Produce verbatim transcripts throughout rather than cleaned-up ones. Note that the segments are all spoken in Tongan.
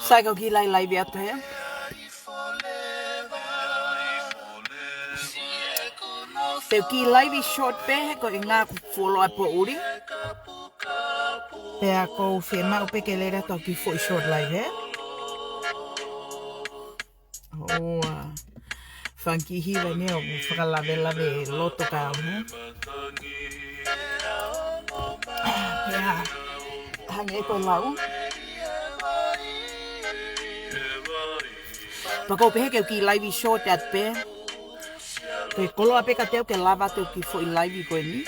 Sai, kau kiʻi laivi atu hē. Te u kiʻi laivi short pē he ko e ʻuhinga ʻoku fuoloa e poʻuli. Pea ʻoku ou fiemaʻu pē ke lele atu ʻeku kiʻi foʻi short live hē. ʻOua. Fanga kiʻi hiva ni ʻoku fakalavelave loto ka au hē. Pea hangē ko e lau. Pea ʻoku ou pehē ke u kiʻi laivi short atu pē. Ko e koloa pē ka te u ke lava atu ʻeku kiʻi foʻi laivi ko eni.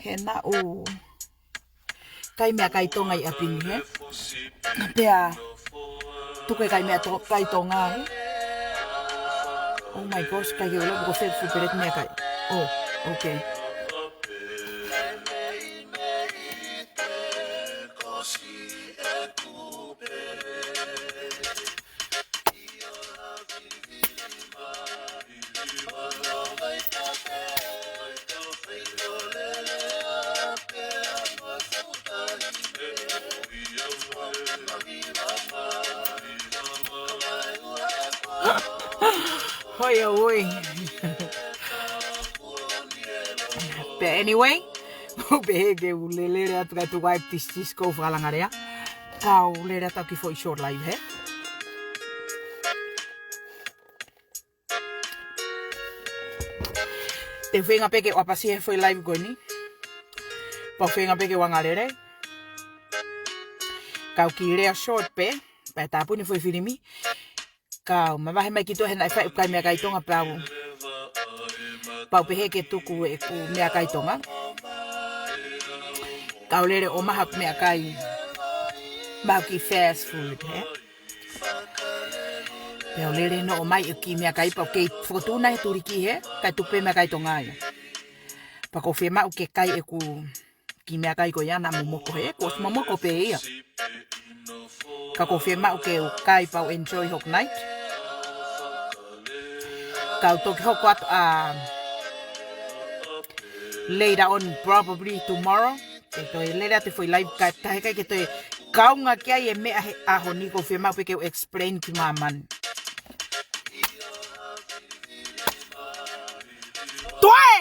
He naʻu kai meʻakai Tonga ʻi ʻapi ni hē. Pea tuku e kai meʻa to-, kai Tonga hē. Oh my gosh, kai ke ʻoua ko fek fu peret meʻakai. Oh, okay. Hoi, hoi. But anyway, ʻoku ou pehē ke u lele atu ka tuku ai ʻeku tisi tisi ko e fakalanga lea. Kau lele atu ʻeku kiʻi foʻi short live hē. Te u feinga pē ke u ʻapasi he foʻi live ko eni. Pea u feinga pē ke u angalele. Kau kiʻi lea short pē, pea tāpuni foʻi filimi. Kau mavahe mai ki tuʻa he naʻe fai ʻeku kai meʻakai Tonga pea u. Pea u pehē ke tuku ʻeku meʻakai Tonga. Kau lele ʻo maha ʻeku meʻakai. Maha ʻeku kiʻi fast food, hē? Pea u lele noʻo mai ʻeku kiʻi meʻakai pea u kei fokotuna he tuliki hē, kai tupe meʻakai Tonga ia. Pea ʻoku ou fiemaʻu ke kai ʻeku kiʻi meʻakai ko ia naʻa momoko hē, kuo ʻosi momoko pē ia. Ka ʻoku ou fiemaʻu ke u kai pea u enjoy hoku night. Kau toki hoko atu ʻa later on probably tomorrow. Ke toe lele atu e foʻi live ka, ka heʻikai ke toe kaunga ki ai e meʻa he ʻaho ni ʻoku ou fiemaʻu pē ke u explain ki māmani. Toe!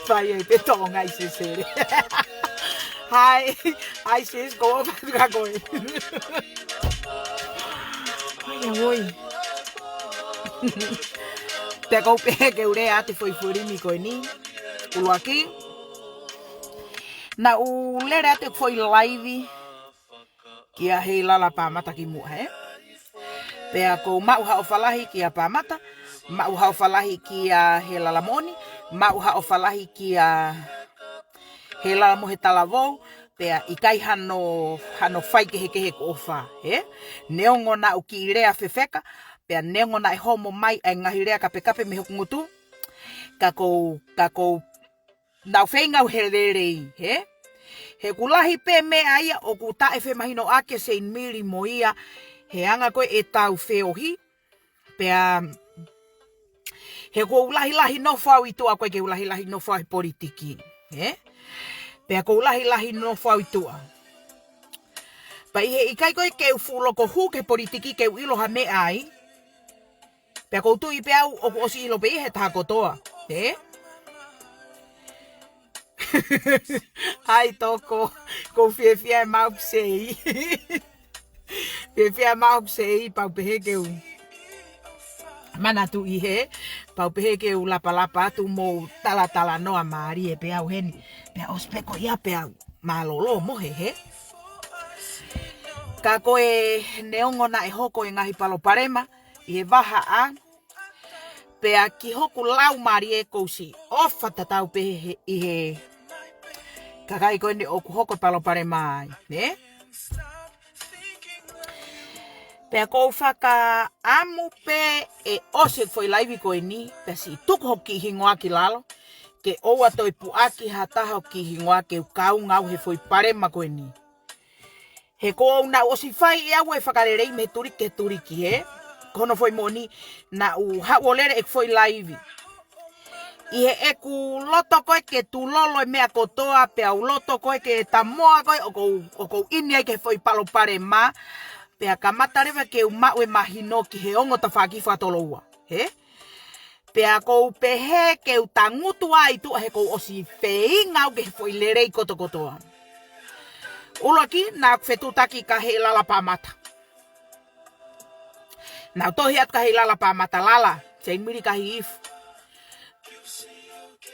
Fai e pe Tonga ʻi se sele. Hi, hi sis, ko o fatu ka koe. Ai, a oi. Te u pehē ke u lele atu e foʻi filimi ko eni. ʻUluaki. Naʻa ku lele atu e foʻi live kia Heilala Pāmata kimuʻa hē. Pea ʻoku ou maʻu ha ʻofa lahi kia Pāmata, maʻu ha ʻofa lahi kia Heilala Moʻoni, maʻu ha ʻofa lahi kia Heilala Mohe Talavou, pea ʻikai hano, hano faikehekehe ʻeku ʻofa, hē? Neongo naʻa ku kiʻi lea fefeka, pea neongo naʻe homo mai ʻa e ngaahi lea kapekape mei hoku ngutu, ka ʻoku ou, ka ʻoku ou naʻa ku feinga au he lelei, hē? He ʻoku lahi pē meʻa ia ʻoku taʻefemahinoʻaki e Saint Mary mo ia he anga ko ē ʻetau feohi, pea he ʻoku ou lahilahi nofo au ʻi tuʻa, ʻoku ʻikai ke u lahilahi nofo au he politiki, hē? Pea ʻoku ou lahilahi nofo au ʻi tuʻa. Pea ʻi he ʻikai ko ē ke u fuʻu loko hū ki he politiki ke u ʻilo ha meʻa ai, pea ʻoku ou tui pē au ʻoku ʻosi ʻilo pē ia he taha kotoa, hē? Hai Toko, ʻoku ou fiefia e maʻu sei. Fiefia e maʻu sei, pea u pehē ke u manatuʻi hē, pea u pehē ke u lapalapa atu mo u talatalanoa mālie pē au heni. Pea ʻosi pē ko ia pea u mālōlō mohe hē. Ka ko e neongo naʻe hoko e ngaahi palopalema ʻi he vahaʻa, pea ki hoku lau mālie ʻoku ou siʻi ʻofa tatau pē he, ʻi he kakai ko eni ʻoku hoko e palopalema ai, nē? Pea ʻoku ou fakaʻamu pē ʻe ʻosi e foʻi laivi ko eni, pea siʻi tuku hoku kiʻi hingoa ki lalo, ke ʻoua toe puʻaki ha taha hoku kiʻi hingoa ke u kaunga au he foʻi palopalema ko eni. He ʻoku ou naʻa ku ʻosi fai ʻe au e fakalelei mei he tuliki ki he tuliki, hē? Ko hono foʻi moʻoni, naʻa ku haʻu ʻo lele ʻeku foʻi laivi. ʻI heʻeku loto ko ē ke tulolo e meʻa kotoa, pea u loto ko ē ke tamoa ko ē ʻoku ou, ʻoku ou ʻi ai ki he foʻi palopalema, pea kamata leva ke u maʻu e mahino ki he ongo tafaʻaki fakatoloua. Hē? Pea ʻoku ou pehē ke u tangutu ʻi tuʻa he kuo u ʻosi feinga au ki he foʻi lelei kotokotoa. ʻUluaki, naʻa ku fetuʻutaki kia Heilala Pāmata. Naʻa ku tohi atu kia Heilala Pāmata, Lala, Seinimili Kahihifo.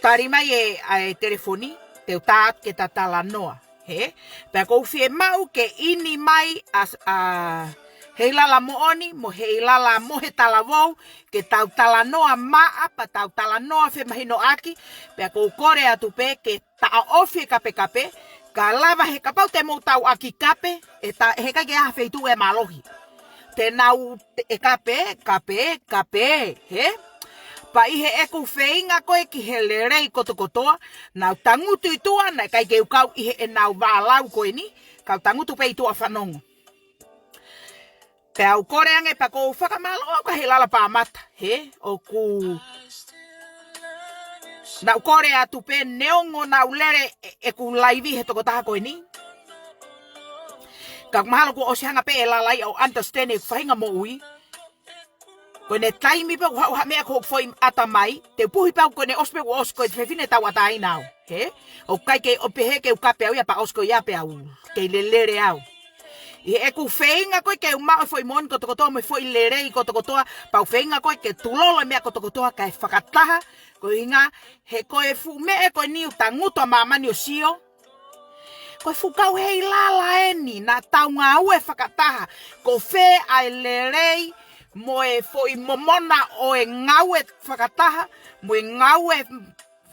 Tali mai e, ʻa e telefoni, te u tā atu ke ta talanoa. Hē? Pea ʻoku ou fiemaʻu ke ʻi ai mai ʻa, ʻa Heilala Moʻoni, mo Heilala Mohetalavou, ke tau talanoa maʻa, pea tau talanoa femahinoʻaki, pea ʻoku ou kole atu pē ke taʻofi e kapekape, ka lava he kapau te mou tauʻaki kape, ʻe ta, heʻikai ke ʻi ai ha feituʻu ʻe mālohi. Te nau te, ʻe kape, kape, kape, hē? Pea ʻi heʻeku feinga ko ē ki he lelei kotokotoa, naʻa ku tangutu ʻi tuʻa, naʻe ʻikai ke u kau ʻi heʻenau vālau ko eni, ka u tangutu pē ʻi tuʻa fanongo. Pea u kole ange pea ʻoku ou fakamālō au kia Heilala Pāmata, hē, ʻoku, naʻa ku kole atu pē neongo naʻa ku lele ʻe, ʻeku laivi he tokotaha ko eni. Ka mahalo kuo ʻosi hanga pē ʻe Lala ia ʻo understand ʻeku faʻahinga moʻui. Ko ʻene taimi pē ʻoku haʻu ha meʻa ki hoku foʻi ʻatamai, te u puhi pē au ko ʻene ʻosi pē kuo ʻosi ko e fefine tauʻatāina au. Hē? ʻOku ʻikai ke u pehē ke u kape au ia pea ʻosi ko ia pea u kei lelele au. ʻI heʻeku feinga ko ē ke u maʻu e foʻi moʻoni kotokotoa mo e foʻi lelei kotokotoa, pea u feinga ko ē ke tulolo e meʻa kotokotoa kae fakataha, koeʻuhinga he ko e fuʻu meʻa ko eni ʻoku tangutu ʻa māmani ʻo sio. Ko e fuʻu kau Heilala eni, naʻa tau ngāue fakataha, ko fē ʻa e lelei mo e foʻi momona ʻo e ngāue fakataha, mo e ngāue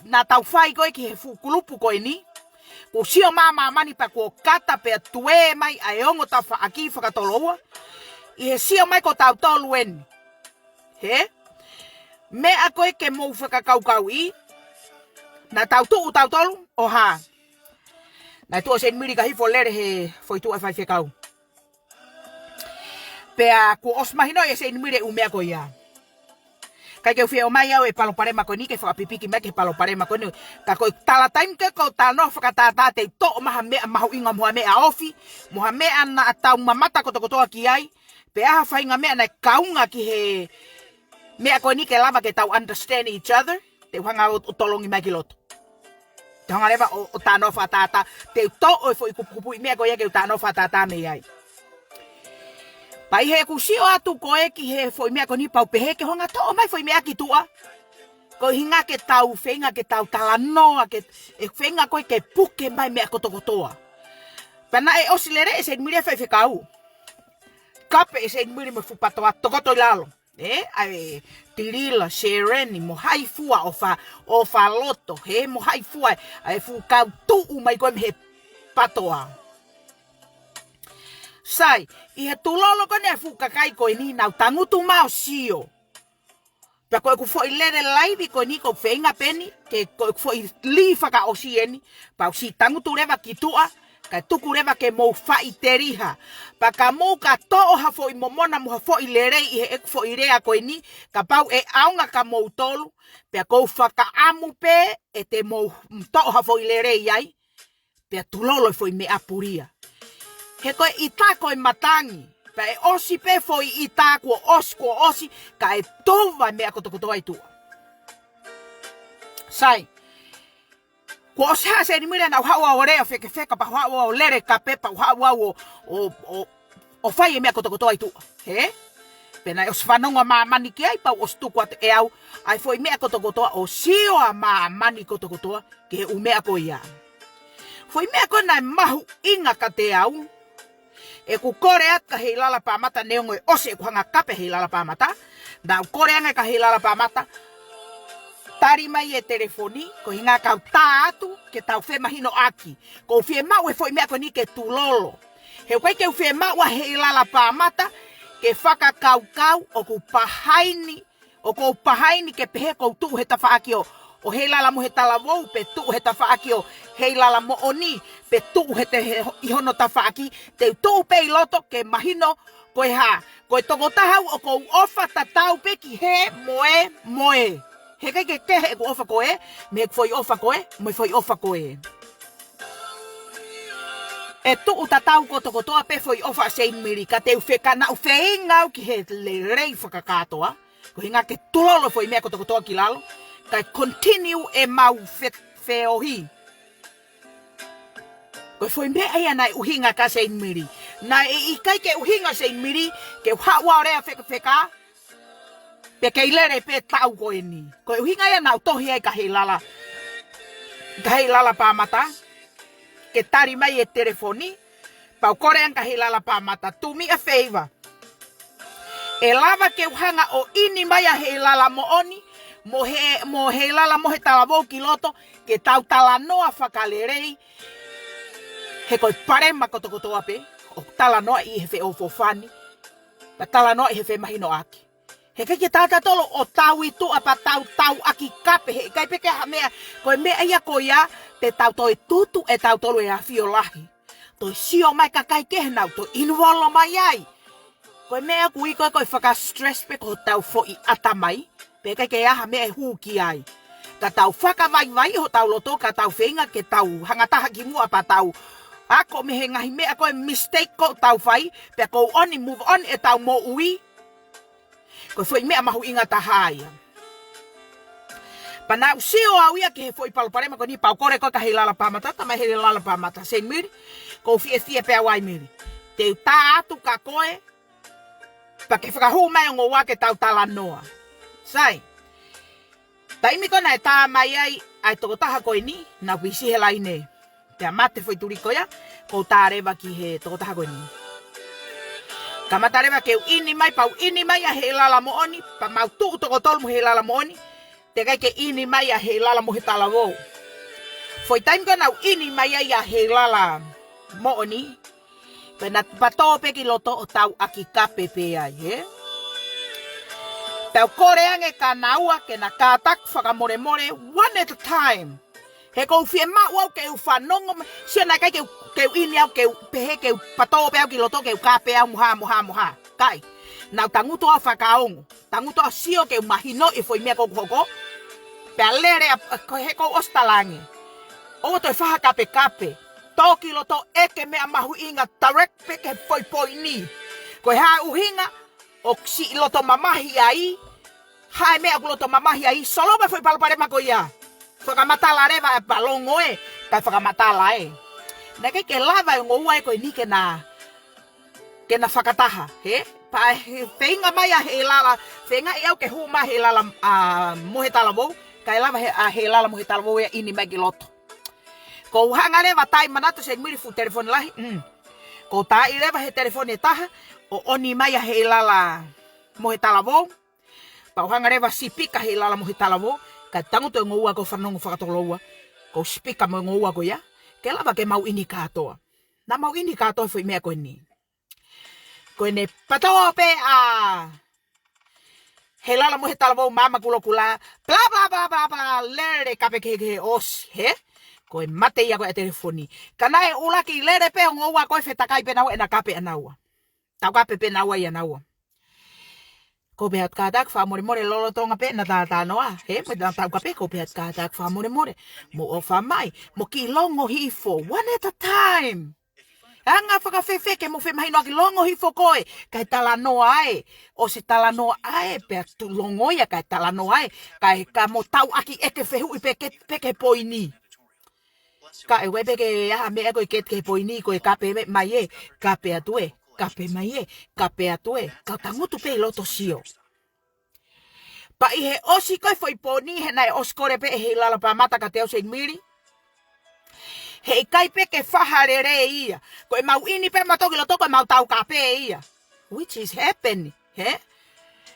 naʻa tau fai ko ē ki he fuʻu kulupu ko eni. Kuo sio mai ʻa māmani pea kuo kata pea tuē mai ʻa e ongo tafaʻaki fakatoloua. ʻI he sio mai ko tautolu eni. Hē? Meʻa ko ē ke mou fakakaukauʻi, naʻa tau tuʻu tautolu, ʻo hā? Naʻe tuʻu ʻa Seinimili Kahihifo ʻo lele he foʻi tuʻa ʻe faifekau. Pea kuo ʻosi mahinoʻi ʻe Seinimili e ʻū meʻa ko ia. ʻIkai ke u fie ʻomai au e palopalema ko eni ke fakapipiki mai ki he palopalema ko eni. Ka ko e tala taimi ko ē ʻoku ou talanoa fakatātā te u toʻo mai ha meʻa mahuʻinga mo ha meʻa ofi, mo ha meʻa naʻa tau mamata kotokotoa ki ai, pe ʻi ai ha faʻahinga meʻa naʻe kaunga ki he meʻa ko eni ke lava ke tau understand each other, te u hanga ʻo, ʻo tolongi mai ki loto. Te u hanga leva ʻo, ʻo talanoa fakatātā, te u toʻo e foʻi kupukupuʻi meʻa ko ia ke u talanoa fakatātā mei ai. Pea ʻi heʻeku sio atu ko ē ki he foʻi meʻa ko eni pea u pehē ke u hanga ʻo toʻo mai foʻi meʻa ki tuʻa. Koeʻuhinga ke tau feinga ke tau talanoa, ke, ʻe feinga ko ē ke puke mai meʻa kotokotoa. Pea naʻe ʻosi lele ʻe Seinimili e faifekau. Kape ʻe Seinimili mo e fuʻu patoa tokoto ʻi lalo. Ē, ʻa e Tilila, Sereni, mo hai fua ʻo fa, ʻo fa loto, hē, mo hai fua, ʻa e fuʻu kau tuʻu mai ko ē mei he patoa. Sai, ʻi he tulolo ko eni ʻa e fuʻu kakai ko eni naʻa ku tangutu mai ʻo sio. Pea ko ʻeku foʻi lele laivi ko eni ʻoku ou feinga pē eni, ke ko ʻeku foʻi lī fakaʻosi eni, pea u siʻi tangutu leva ki tuʻa, kae tuku leva ke mou faʻiteliha. Pea ka mou ka toʻo ha foʻi momona mo ha foʻi lelei ʻi heʻeku foʻi lea ko eni, kapau ʻe ʻaonga kia moutolu, pea ʻoku ou fakaʻamu pē ʻe te mou toʻo ha foʻi lelei ai, pea tulolo e foʻi meʻa pulia. He ko e ʻita ko e matangi, pea ʻe ʻosi pē foʻi ʻita kuo ʻosi, kuo ʻosi, kae tuva e meʻa kotokotoa ʻi tuʻa. Sai, kuo ʻosi hā ʻa Seinimili naʻa ku haʻu au ʻo lea fekefeka, pea u haʻu au ʻo lele kape, pea u haʻu au ʻo, ʻo, ʻo, ʻo fai e meʻa kotokotoa ʻi tuʻa. Hē? Pea naʻe ʻosi fanongo ʻa māmani ki ai, pea u ʻosi tuku atu ʻe au ʻa e foʻi meʻa kotokotoa, ʻo sio ʻa māmani kotokotoa ki he ʻū meʻa ko ia. Foʻi meʻa ko ē naʻe mahuʻinga kiate au, ʻeku kole atu kia Heilala Pāmata, neongo ʻe ʻosi ʻeku hanga ʻo kape ʻa Heilala Pāmata, naʻa ku kole ange kia Heilala Pāmata, tali mai e telefoni, koeʻuhinga ka u tā atu ke tau femahinoʻaki. ʻOku ou fiemaʻu e foʻi meʻa ko eni ke tulolo. He ʻoku ʻikai ke u fiemaʻu ʻa Heilala Pāmata ke fakakaukau ʻoku pahā eni, ʻoku ou pahā eni ke pehē ʻoku ou tuʻu he tafaʻaki ʻo, ʻo Heilala Mohetalavou, pe tuʻu he tafaʻaki ʻo Heilala Moʻoni, pe tuʻu he te he, ʻi hono tafaʻaki, te u tuʻu pē ʻi loto ke mahino ko e hā, ko e tokotaha au ʻoku ou ʻofa tatau pē ki hē mo ē mo ē. He ʻikai ke kehe ʻeku ʻofa ko ē mei heʻeku foʻi ʻofa ko ē, mo e foʻi ʻofa ko ē. ʻE tuʻu tatau kotokotoa pē foʻi ʻofa ʻa Seinimili, ka te u fekau naʻa ku feinga au ki he lelei fakakātoa, ko e ʻuhinga ke tulolo foʻi meʻa kotokotoa ki lalo, kae continue ʻemau fe-, feohi. Ko e foʻi meʻa ia naʻe ʻuhinga kia Seinimili. Naʻe ʻikai ke ʻuhinga Seinimili ke u haʻu ʻo lea fekafeka, pe kei lele pē taʻu ko eni. Ko e ʻuhinga ia naʻa ku tohi ai kia Heilala, kia Heilala Pāmata, ke tali mai e telefoni, pea u kole ange kia Heilala Pāmata, do me a favor. ʻE lava ke u hanga ʻo ʻini mai ʻa Heilala Moʻoni, mo He-, mo Heilala Mohetalavou ki loto, ke tau talanoa fakalelei, he ko e palopalema kotokotoa pē, ʻoku talanoaʻi he feʻofoʻofani, pea talanoaʻi he femahinoʻaki. He ʻikai ke tau tatolo ʻo tau ʻi tuʻa pea tau tauʻaki kape, he ʻikai pē ke ʻi ai ha meʻa, ko e meʻa ia ko ia, te tau toe tutu ʻe tautolu ʻa e ʻAfio Lahi. Toe sio mai kakai kehe naʻa nau toe involve mai ai. Ko e meʻa ʻoku ui ko ē ko e faka-stress pē ko hotau foʻi ʻatamai, pea ʻikai ke ʻi ai ha meʻa ʻe hū ki ai. Ka tau fakavaivaiʻi hotau loto, ka tau feinga ke tau hangataha ki muʻa pea tau ako mei he ngaahi meʻa ko e mistake ʻoku tau fai, pea ʻoku ou ʻoni move on ʻetau moʻui. Ko e foʻi meʻa mahuʻinga taha ia. Pea naʻa ku sio au ia ki he foʻi palopalema ko eni pea u kole ko ē kia Heilala Pāmata, tamai Heilala Pāmata, Seinimili, ʻoku ou fiefia pē au ai Mili. Te u tā atu kia koe, pea ke fakahū mai ʻo ngoua ke tau talanoa. Sai. Taimi ko ē naʻe tā mai ai ʻa e tokotaha ko eni, naʻa ku ʻi he laine. Pea mate foʻi tuli ko ia, ʻoku ou tā leva ki he tokotaha ko eni. Kamata leva ke u ʻini mai, pea u ʻini mai ʻa Heilala Moʻoni, pea mau tuʻu toko tolu mo Heilala Moʻoni, teʻeki ai ke ʻini mai ʻa Heilala Mohetalavou. Foʻi taimi ko ē naʻa ku ʻini mai ai ʻa Heilala Moʻoni, pea naʻa ku patō pē ki loto ʻo tauʻaki kape pē ai, hē? Pea u kole ange kia naua ke na kātaki fakamolemole, one at a time. He ʻoku ou fiemaʻu au ke u fanongo mai, sio naʻe ʻikai ke u, ke u ʻini au, ke u pehē, ke u patō pē au ki loto, ke u kape au mo hā, mo hā, mo hā. ʻIkai, naʻa ku tangutu au fakaongo. Tangutu au ʻo sio ke u mahinoʻi e foʻi meʻa ʻoku hoko. Pea lele ʻa, ko e he ʻoku ou ʻosi talaange. ʻOua toe fai ha kapekape. Tō ki loto ʻeke meʻa mahuʻinga, direct pē ki he foʻi poini. Ko e hā e ʻuhinga, ʻoku siʻi loto mamahi ai, hā e meʻa ʻoku loto mamahi ai, solova e foʻi palopalema ko ia. Fakamatala leva ē pea longo ē, kae fakamatala ē. Naʻe ʻikai ke lava ʻe ngoua ē ko eni ke na, ke na fakataha, hē? Pea he feinga mai ʻa Heilala, feingaʻi au ke hū mai ʻa Heilala, ʻa, Mohetalavou, kae lava he, ʻa Heilala Mohetalavou ia ʻo ʻini mai ki loto. ʻOku ou hanga leva ʻo tai manatu Seinimili fuʻu telefoni lahi, mm. ʻOku ou taaʻi leva he telefoni ʻe taha, ʻo ʻoni mai ʻa Heilala Mohetalavou. Pea u hanga leva ʻo sipika Heilala Mohetalavou, kae tangutu e ngoua ʻoku ou fanongo fakatoloua, ʻoku ou sipika mo e ngoua ko ia, ke lava ke mau ʻini kātoa. Naʻa mau ʻini kātoa e foʻi meʻa ko eni. Ko ʻene patō pē ʻa Heilala Mohetalavou maama kulokula, bla, bla, bla, bla, bla, lele kape kehekehe ʻosi, hē? Ko e mate ia ko ē ʻa e telefoni. Ka naʻe ʻuluaki lele pē ʻa ngoua ko ē fetakai pē naua ʻena kape ʻanaua. Tau kape pē naua ia naua. ʻOku ou pehē atu kātaki fakamolemole lolotonga pē ʻena tātānoa, hē? Mo ʻena tau kape ʻoku ou pehē atu kātaki fakamolemole. Mou ʻofa mai, mo kiʻi longo hifo, one at a time. Anga fakafefeke mo femahinoʻaki longo hifo koe, kae talanoa ē, ʻosi talanoa ē, pea tuʻu longo ia kae talanoa ē, kae ka mo tauʻaki ʻeke fehuʻi pē ke, pē ki he poini. Ka ʻe ue pē ke ʻi ai ha meʻa ko ē ke, ki he poini ko e kape mai ē, kape atu ē, kape mai ē, kape atu ē, ka tangutu pē ʻi loto sio. Pea ʻi he ʻosi ko ē foʻi poini he naʻe ʻosi kole pē ʻe Heilala Pāmata kiate au Seinimili. He ʻikai pē ke fai ha lelei ia. Ko e mau ʻini pē mautolu ki loto ko e mau tau kape ia. Which is happen, hē?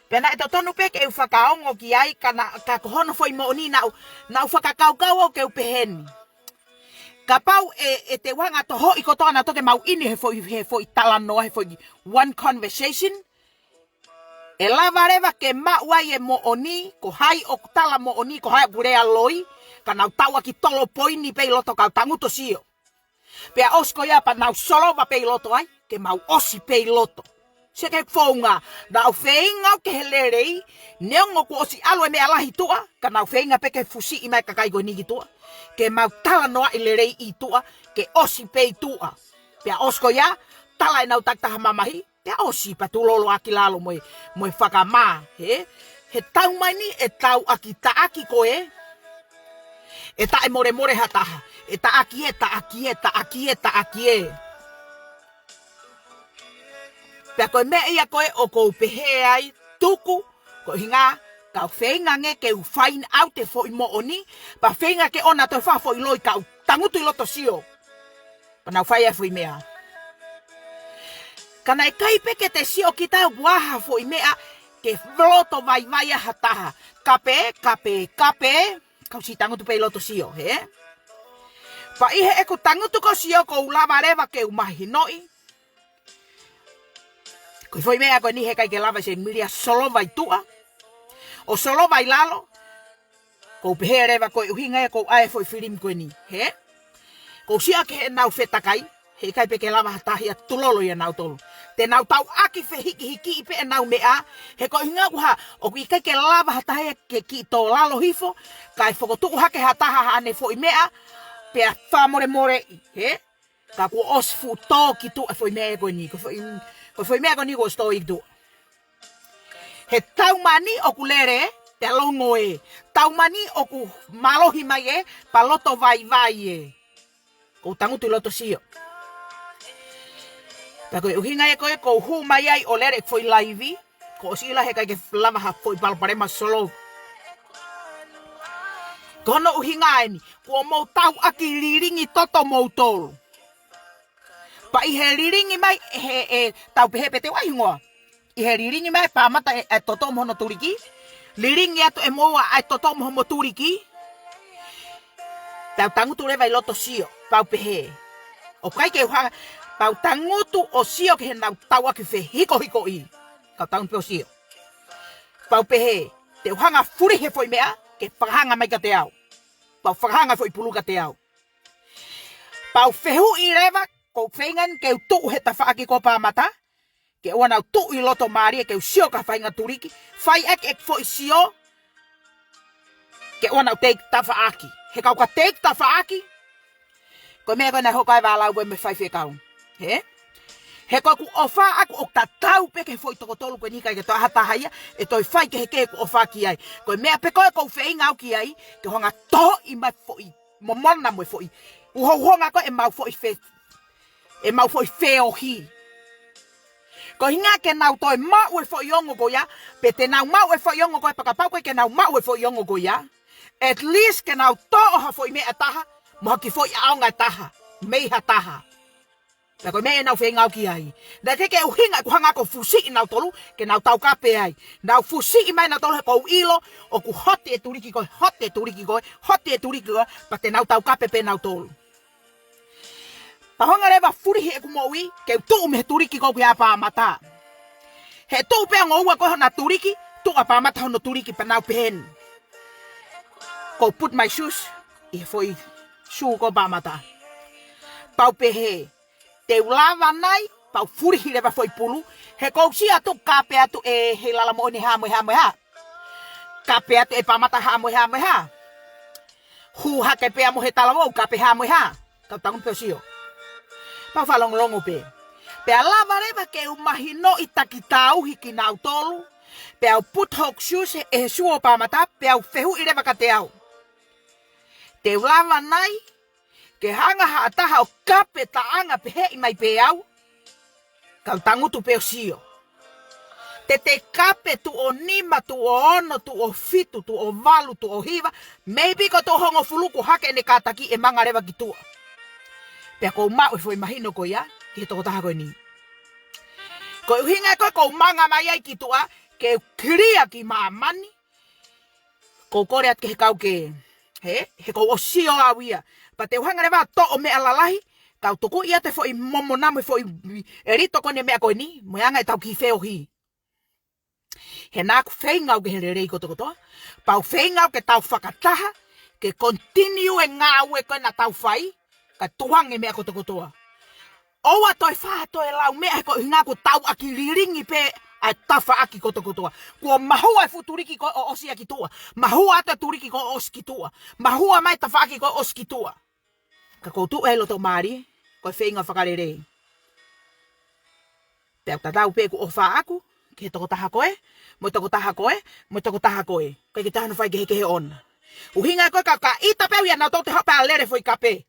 Pea naʻe totonu pē ke u fakaongo ki ai ka na, ka ko hono foʻi moʻoni naʻa ku, naʻa ku fakakaukau au ke u pehē ni. Kapau ʻe, ʻe te u hanga ʻo tohoʻi kotoa nautolu ke mau ʻini he foʻi, he foʻi talanoa, he foʻi one conversation. ʻE lava leva ke maʻu ai e moʻoni, ko hai ʻoku tala moʻoni, ko hai ʻoku lea loi, ka nau tauʻaki tolo poini pē ʻi loto kau tangutu ʻo sio. Pea ʻosi ko ia pea nau solova pē ʻi loto ai, ke mau ʻosi pē ʻi loto. Sio ki he founga, naʻa ku feinga au ki he lelei, neongo kuo ʻosi ʻalu e meʻa lahi ʻi tuʻa, ka naʻa ku feinga pē ke fusiʻi mai e kakai ko eni ki tuʻa. Ke mau talanoaʻi lelei ʻi tuʻa, ke ʻosi pē ʻi tuʻa. Pea ʻosi ko ia, tala ʻenau takitaha mamahi, pea ʻosi pea tulolo ʻaki lalo mo e, mo e fakamā, hē? He taimi ni ʻe tau ʻaki taʻaki ko ē, ʻe taʻemolemole ha taha, ʻe taʻaki ē, taʻaki ē, taʻaki ē, taʻaki ē. Pea ko e meʻa ia ko ē ʻoku ou pehē ai, tuku, ko e ʻuhinga, kau feinga ange ke u find out e foʻi moʻoni, pea feinga ke ʻoua toe fai ha foʻi loi, kau tangutu ʻi loto sio. Pea nau fai e foʻi meʻa. Ka naʻe ʻikai pē ke te sio kita ʻoku ʻi ai ha foʻi meʻa ke loto vaivai ai ha taha. Kape, kape, kape. Kau siʻi tangutu pē ʻi loto sio, hē? Pea ʻi heʻeku tangutu ko ē ʻo sio ʻoku ou lava leva ke u mahinoʻi. Ko e foʻi meʻa ko eni heʻikai ke lava ʻe Seinimili ʻo solova ʻi tuʻa. ʻO solova ʻi lalo. ʻOku ou pehē leva ko e ʻuhinga ia ʻoku ou ʻai e foʻi filimi ko eni, hē? ʻOku ou sio ki heʻenau fetakai, heʻikai pē ke lava ha taha ia ʻo tulolo ʻia nautolu. Te nau tau ʻaki fehikihikiʻi pē ʻenau meʻa, he ko e ʻuhinga ʻoku hā, ʻoku ʻikai ke lava ha taha ia ke kiʻi tō lalo hifo, kae fokotuʻu hake ha taha haʻane foʻi meʻa, pea fakamolemoleʻi, hē? Ka kuo ʻosi fuʻu tō ki tuʻa e foʻi meʻa ko eni, ko e foʻi, ko e foʻi meʻa ko eni kuo ʻosi tō ki tuʻa. He taimi ni ʻoku lele, pea longo ē. Taimi ni ʻoku mālohi mai ē, pea loto vaivai ē. ʻOku ou tangutu ʻi loto sio. Pea ko e ʻuhinga ia ko ē ʻoku ou hū mai ai ʻo lele e foʻi laivi, kuo ʻosi ʻilo heʻikai ke lava ha foʻi palopalema ʻo solova. Ko hono ʻuhinga eni, kuo mou tau ʻaki lilingi toto moutolu. Pea ʻi he lilingi mai, he, ʻe tau pehē pē te u ʻai hingoa. ʻI he lilingi mai e Pāmata e, e toto mo hono tuliki. Lilingi atu ʻe moua e toto mo hono tuliki. Tau tangutu leva ʻi loto sio, pea u pehē. ʻOku ʻikai ke u hanga, pea u tangutu ʻo sio ki heʻenau tau ʻaki fehikohikoʻi. Kau tangutu pē ʻo sio. Pea u pehē, te u hanga ʻo fulihi e foʻi meʻa, ke fakahanga mai kiate au. Pea u fakahanga e foʻi pulu kiate au. Pea u fehuʻi leva, ʻoku ou feinga eni ke u tuʻu he tafaʻaki ko Pāmata, ke ʻoua naʻa u tuʻu ʻi loto mālie ke u sio ki ha faʻahinga tuliki, fai ʻaki e foʻi sio, ke ʻoua naʻa u teʻeki tafaʻaki. He kapau ʻoku ou teʻeki tafaʻaki, ko e meʻa ko ē naʻe hoko ai e vālau ko ē mei he faifekau. Hē? He ko ʻeku ʻofa ʻaʻaku ʻoku tatau pē ki he foʻi toko tolu ko eni, ʻikai ke toe ʻi ai ha taha ia ʻe toe fai kehekehe ʻeku ʻofa ki ai. Ko e meʻa pē ko ē ʻoku ou feinga au ki ai, ke u hanga ʻo tohoʻi mai e foʻi momona mo e foʻi uhouhonga ko ē ʻemau foʻi fe-, ʻemau foʻi feohi. Ko e ʻuhinga ke nau toe maʻu e foʻi ongo ko ia, pe te nau maʻu e foʻi ongo ko ē, pea kapau ʻoku ʻikai ke nau maʻu e foʻi ongo ko ia, at least ke nau toʻo ha foʻi meʻa ʻe taha, mo ha kiʻi foʻi ʻaonga ʻe taha, mei ha taha. Pea ko e meʻa ia naʻa ku feinga au ki ai. Naʻe ʻikai ke ʻuhinga ʻeku hanga ʻo fusiʻi nautolu, ke nau taukape ai. Naʻa ku fusiʻi mai nautolu he ʻoku ou ʻilo, ʻoku hoti e tuliki ko ē, hoti e tuliki ko ē, hoti e tuliki ko ē, pea te nau taukape pē nautolu. Pea u hanga leva ʻo fulihi ʻeku moʻui, ke u tuʻu mei he tuliki ko ē ʻoku ʻi ai ʻa Pāmata. He tuʻu pē ʻa e ongo ua ko ē hona tuliki, tuʻu ʻa Pāmata hono tuliki pea nau pehē ni. Ko u put my shoes, ʻi he foʻi sū ko ē ʻo Pāmata. Pea u pehē, te u lava nai, pea u fulihi leva e foʻi pulu, he ʻoku ou sio atu kape atu ʻe Heilala Moʻoni ha mo e ha mo e ha. Kape atu ʻe Pāmata ha mo e ha mo e ha. Hū hake pē ʻa Mohe Talavou, kape ha mo e ha. Kau tangutu pē ʻo sio. Pea u fakalongolongo pē. Pea lava leva ke u mahinoʻi taki tauhi kinautolu. Pea u put hoku shoes ʻi he sū ʻo Pāmata, pea u fehuʻi leva kiate au. Te u lava nai, ke hanga ʻe ha taha ʻo kape taʻanga pehē mai pē au. Kau tangutu pē ʻo sio. Te te kape tuʻo nima, tuʻo ono, tuʻo fitu, tuʻo valu, tuʻo hiva, maybe ko e tuʻo hongofulu kuo hake ʻene kātaki ʻe manga leva ki tuʻa. Pea ʻoku ou maʻu e foʻi mahino ko ia, ki he tokotaha ko eni. Ko e ʻuhinga ko ē ʻoku ou manga mai ai ki tuʻa, ke u kilia ki māmani, ʻoku ou kole atu ki he kau kē. Hē? He ʻoku ou sio au ia. Pea te u hanga leva ʻo toʻo meʻa lalahi, kau tukuʻi atu e foʻi momona mo e foʻi ʻelito ko eni e meʻa ko eni, mo e anga ʻetau kiʻi feohi. He naʻa ku feinga au ki he lelei kotokotoa. Pea u feinga au ke tau fakataha, ke continue e ngāue ko ē naʻa tau fai, kae tukuange e meʻa kotokotoa. ʻOua toe fai ha toe lau meʻa he ko e ʻuhinga kuo tauʻaki lilingi pē ʻa e tafaʻaki kotokotoa. Kuo mahua e fuʻu tuliki ko ē ʻo ʻosi ia ki tuʻa. Mahua atu e tuliki ko ē ʻo ʻosi ki tuʻa. Mahua mai e tafaʻaki ko ē ʻo ʻosi ki tuʻa. Ka kou tuʻu ʻi loto mālie, ko e feinga fakalelei. Pea ʻoku tatau pē ʻeku ʻofa ʻaʻaku ki he tokotaha ko ē, mo e tokotaha ko ē, mo e tokotaha ko ē. ʻIkai ke toe ʻi ai hano faikehekehe ʻona. ʻUhinga ko ē ka, ka ʻita pē au ia naʻa tau te haʻu pē ʻo lele foʻi kape.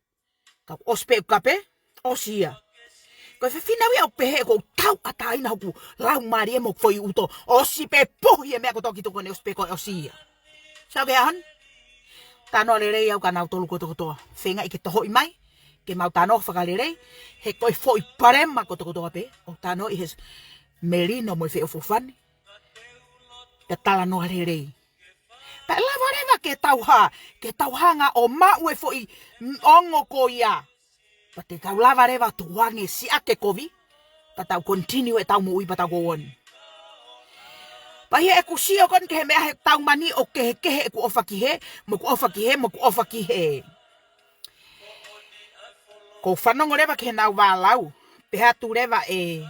Ka ʻosi pē ʻeku kape, ʻosi ia. Ko e fefine au ia ʻoku pehē ʻoku ou tauʻatāina hoku lau mālie mo e foʻi ʻuto. ʻOsi pē puhi e meʻa kotoa ki tuʻa ko eni, ʻosi pē ko ē ʻosi ia. Sio ki he ʻaho ni. Talanoa lelei au kia nautolu kotokotoa. Feingaʻi ke tohoʻi mai, ke mau talanoa fakalelei, he ko e foʻi palema kotokotoa pē ʻoku talanoaʻi he melino mo e feʻofoʻofani. Ka talanoa lelei. Pea lava leva ke tau hā, ke tau hanga ʻo maʻu e foʻi ongo ko ia. Pea te tau lava leva tuange siʻaki e kovi, pea tau continue ʻetau moʻui pea tau go on. Pea ʻi heʻeku sio ko eni ki he meʻa he taimi ni ʻoku kehekehe ʻeku ʻofa ki hē, mo ʻeku ʻofa ki hē, mo ʻeku ʻofa ki hē. Kou fanongo leva ki heʻenau vālau, pehē atu leva ʻe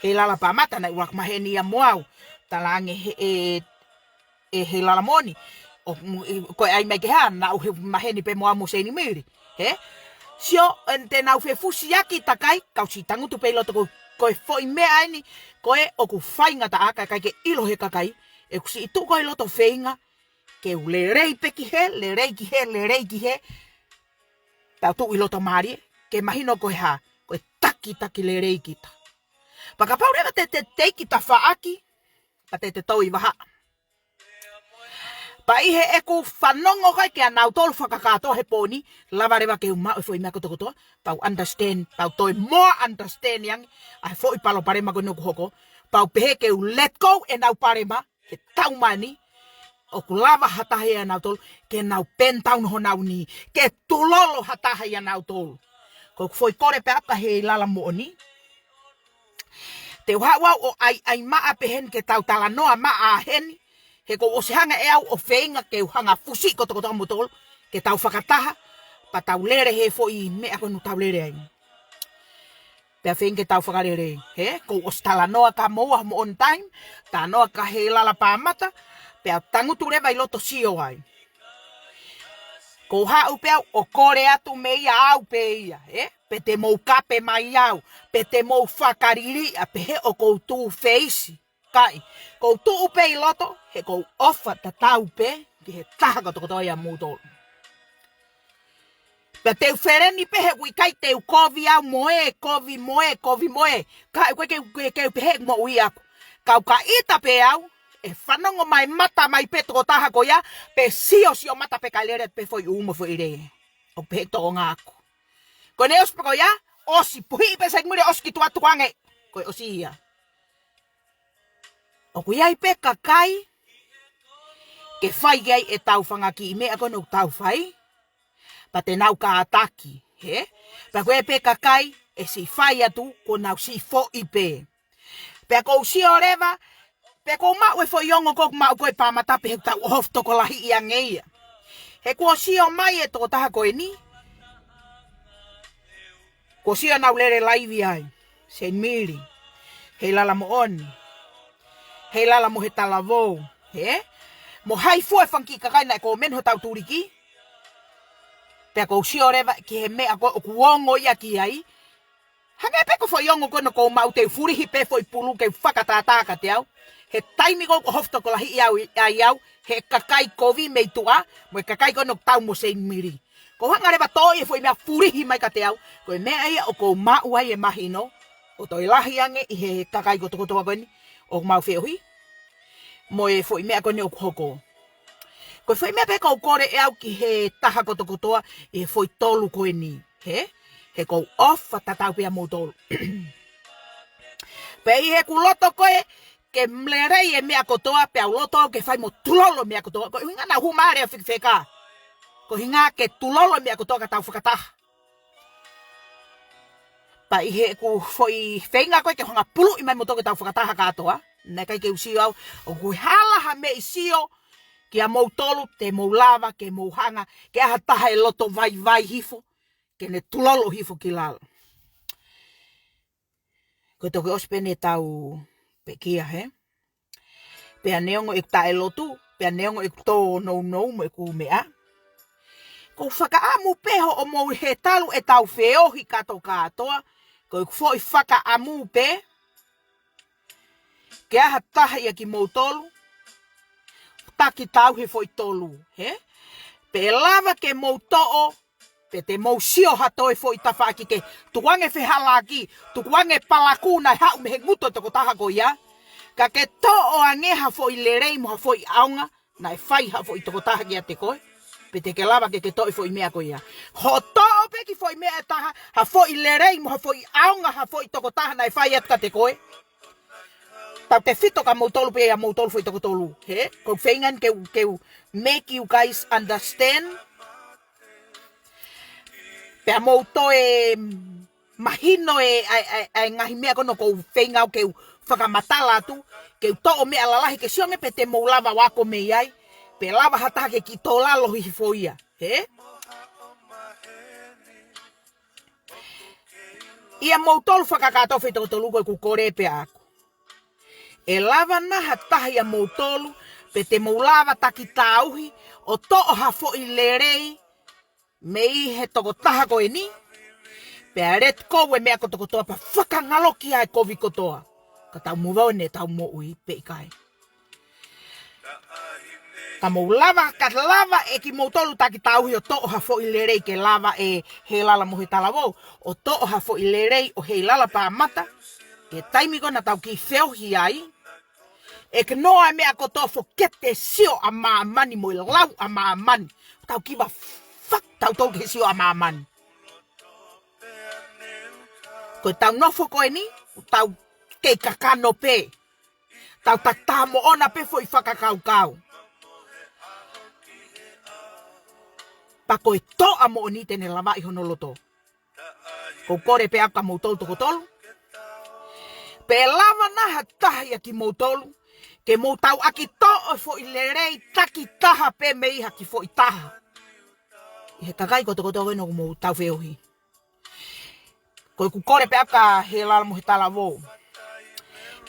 Heilala Pāmata naʻe ʻuluaki maheni ia mo au, talaange ʻe he, ʻe ʻe Heilala Moʻoni. ʻO, ko e ʻai mai ke hā, naʻa ku maheni pē mo au mo Seinimili. Hē? Sio, ʻe, te nau fefusiaki takai, kau siʻi tangutu pē ʻi loto ko, ko e foʻi meʻa eni, ko ē ʻoku faingataʻa ka ʻikai ke ʻilo he kakai, ʻeku siʻi tuʻu ko ē ʻi loto feinga, ke u lelei pē ki hē, lelei ki hē, lelei ki hē, tau tuʻu ʻi loto mālie, ke mahino ko e hā, ko e takitaki lelei kita. Pea kapau leva te, te, te kita faʻaki, pea te, te tau ʻi vahaʻa. Pea ʻi heʻeku fanongo ko ē kia nautolu fakakātoa he pō ni, lava leva ke u maʻu e foʻi meʻa kotokotoa, pea u understand, pea u toe more understand ange ʻa e foʻi palopalema ko eni ʻoku hoko, pea u pehē ke u let go ʻenau palema, he taimi ni, ʻoku lava ha taha ia nautolu, ke nau bend down honau knee, ke tulolo ha taha ia nautolu. Ko ʻeku foʻi kole pē ʻaʻaku kia Heilala Moʻoni, te u haʻu au ʻo ʻaiʻai maʻa pē heni ke tau talanoa maʻa heni, he kou ʻosi hanga ʻe au ʻo feinga ke u hanga fusi kotokotoa moutolu, ke tau fakataha, pea tau lele he foʻi meʻa ko eni ʻoku tau lele ai. Pea feinga ke tau fakalelei, hē, kou ʻosi talanoa kia moua mo on time, talanoa kia Heilala Pāmata, pea tangutu leva ʻi loto sio ai. Kou haʻu pē au ʻo kole atu meia au pē ia, hē, pe te mou kape mai au, pe te mou fakaliliʻa, pehē ʻoku ou tū feisi. Kae, kou tuʻu pē ʻi loto, he kou ʻofa tatau pē ki he taha kotokotoa ia moutolu. Pea te u feleni pē he ʻoku ʻikai te u kovi au mo ē, kovi mo ē, kovi mo ē. Kae ʻoku ʻikai ke, ke, ke pehē moʻui ʻaʻaku. Kau ka ʻita pē au, ʻe fanongo mai mata mai pē tokotaha ko ia, pe sio sio mata pē kae lele pē foʻi ʻū mo foʻi lē. ʻOku pehē tōʻonga ʻaʻaku. Ko ʻene ʻosi pē ko ia, ʻosi puhi pē Seinimili ʻosi ki tuʻa tukuange. Ko e ʻosi ia. ʻOku ʻi ai pē kakai, ke fai ki ai ʻetau fanga kiʻi meʻa ko eni ʻoku tau fai, pea te nau kātaki, hē? Pea ko e pē kakai, ʻe siʻi fai atu, kuo nau siʻi foʻi pē. Pea kou sio leva, pea kou maʻu e foʻi ongo kou maʻu ko ē Pāmata pē he tau ʻohofi tokolahiʻi ange ia. He kuo sio mai e tokotaha ko eni, kuo sio nau lele laivi ai. Seinimili. Heilala Moʻoni. Heilala mo e talavou. Hē? Mo hai fua e fanga kiʻi kakai naʻe ko meni hotau tuliki. Pea kou sio leva ki he meʻa ko ē ʻoku ongo ia ki ai. Hangē pē ko e foʻi ongo ko eni kou maʻu te u fulihi pē foʻi pulu ke u fakatātā kiate au. He taimi kou ʻohofi tokolahiʻi au ʻi ai au. He kakai kovi mei tuʻa. Mo e kakai ko eni ʻoku tau mo Seinimili. Kou hanga leva ʻo toʻo e foʻi meʻa fulihi mai kiate au. Ko e meʻa ia ʻoku ou maʻu ai e mahino. ʻO toe lahi ange ʻi he kakai kotokotoa ko eni ʻoku mau feohi. Mo e foʻi meʻa ko eni ʻoku hoko. Ko e foʻi meʻa pē kou kole ʻe au ki he taha kotokotoa ʻi he foʻi tolu ko eni. Hē? He kou ʻofa tatau pē ia moutolu. Pea ʻi heʻeku loto ko ē ke lelei e meʻa kotoa, pea u loto au ke fai mo tulolo e meʻa kotoa. Ko e ʻuhinga naʻa ku hū mai ʻo lea fekifeka. Ko e ʻuhinga ke tulolo e meʻa kotoa ka tau fakataha. Pea ʻi heʻeku foʻi feinga ko ē ke hanga puluʻi mai moutolu ke tau fakataha kātoa. Naʻe ʻikai ke u sio au, ʻoku hala ha meʻi sio kia moutolu, te mou lava, ke mou hanga, ke ʻi ai ha taha ʻe loto vaivai hifo, ke ne tulolo hifo ki lalo. Ko e toki ʻosi pē ʻene tau pekia, hē? Pea neongo ʻeku taʻelotu, pea neongo ʻeku tōnounou mo ʻeku meʻa, ʻoku ou fakaʻamu pē hoʻomou hē talu ʻetau feohi kātoa kātoa. Ko ʻeku foʻi fakaʻamu pē ke ʻi ai ha taha ia kimoutolu taki tauhi e foʻi tolu, hē? Pe ʻe lava ke mou toʻo, pe te mou sio ha toe foʻi tafaʻaki ke tukuange fehālaaki, tukuange palakū naʻe haʻu mei he ngutu ʻo e tokotaha ko ia. Ka ke toʻo ange ha foʻi lelei mo ha foʻi ʻaonga naʻe fai ha foʻi tokotaha kiate koe, pe te ke lava ke ke toʻo e foʻi meʻa ko ia. Hoʻo toʻo pē kiʻi foʻi meʻa ʻe taha, ha foʻi lelei mo ha foʻi ʻaonga ha foʻi tokotaha naʻe fai atu kiate koe. Tautefito kia moutolu pē ia moutolu foʻi toko tolu, hē? ʻOku ou feinga ke u, ke u make you guys understand. Pea mou toe mahino e, ʻa e, ʻa e, ʻa e ngaahi meʻa ko ena ʻoku ou feinga au ke u fakamatala atu, ke u toʻo meʻa lalahi ke sio ange pe te mou lava ʻo ako mei ai, pe lava ha taha ke kiʻi tō lalo hifo ia, hē? ʻIa moutolu fakakātoa foʻi toko tolu, ko ʻeku kole pē ʻaʻaku, ʻe lava nai ha taha ʻia moutolu, pe te mou lava taki tauhi ʻo toʻo ha foʻi lelei mei he tokotaha ko eni, pea let go e meʻa kotokotoa pea fakangaloki ʻa e kovi kotoa, ka tau move on ʻetau moʻui pe ʻikai? Ka mou lava, ka lava ʻe kimoutolu taki tauhi ʻo toʻo ha foʻi lelei ke lava ʻe Heilala mo Hetalavou ʻo toʻo ha foʻi lelei ʻo Heilala Pāmata, he taimi ko ena naʻa tau kiʻi feohi ai, ʻe ke noa e meʻa kotoa, fokete sio ʻa māmani mo e lau ʻa māmani. Tau kiva fak tautolu ke sio ʻa māmani. Ko ʻetau nofo ko eni, tau kei kakano pē. Tau tatā moʻona pē foʻi fakakaukau. Pea ko e toʻa moʻoni te ne lavaʻi hono loto. ʻOku ou kole pē ʻaʻaku kia moutolu toko tolu, pe ʻe lava nai ha taha ʻia kimoutolu ke mou tauʻaki toʻo e foʻi lelei taki taha pē mei ha kiʻi foʻi taha ʻi he kakai kotokotoa ko ena ʻoku mou tau feohi. Ko ʻeku kole pē ʻaʻaku kia Heilala mo Hetalavou,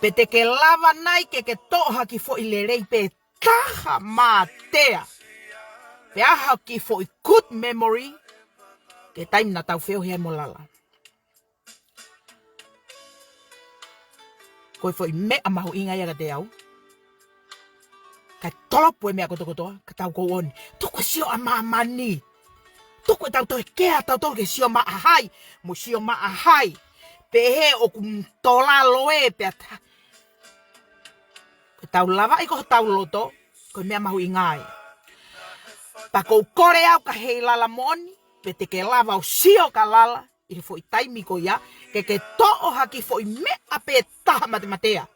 pe te ke lava nai ke ke toʻo ha kiʻi foʻi lelei pē taha mātea, pe ʻi ai ha kiʻi foʻi good memory ki he taimi naʻa tau feohi ai mo Lala? Ko e foʻi meʻa mahuʻinga ia kiate au. Ka tolopu e meʻa kotokotoa, ka tau go on. Tuku e sio ʻa māmani. Tuku ʻetau toe kea tautolu ke sio maʻa hai, mo sio maʻa hai, pehē ʻoku tō lalo ē pea ta, ko ʻetau lavaʻi ko hotau loto, ko e meʻa mahuʻinga ia. Pea ʻoku ou kole au kia Heilala moʻoni, pe te ke lava ʻo sio kia Lala ʻi he foʻi taimi ko ia, ke ke toʻo ha kiʻi foʻi meʻa pē taha matematea.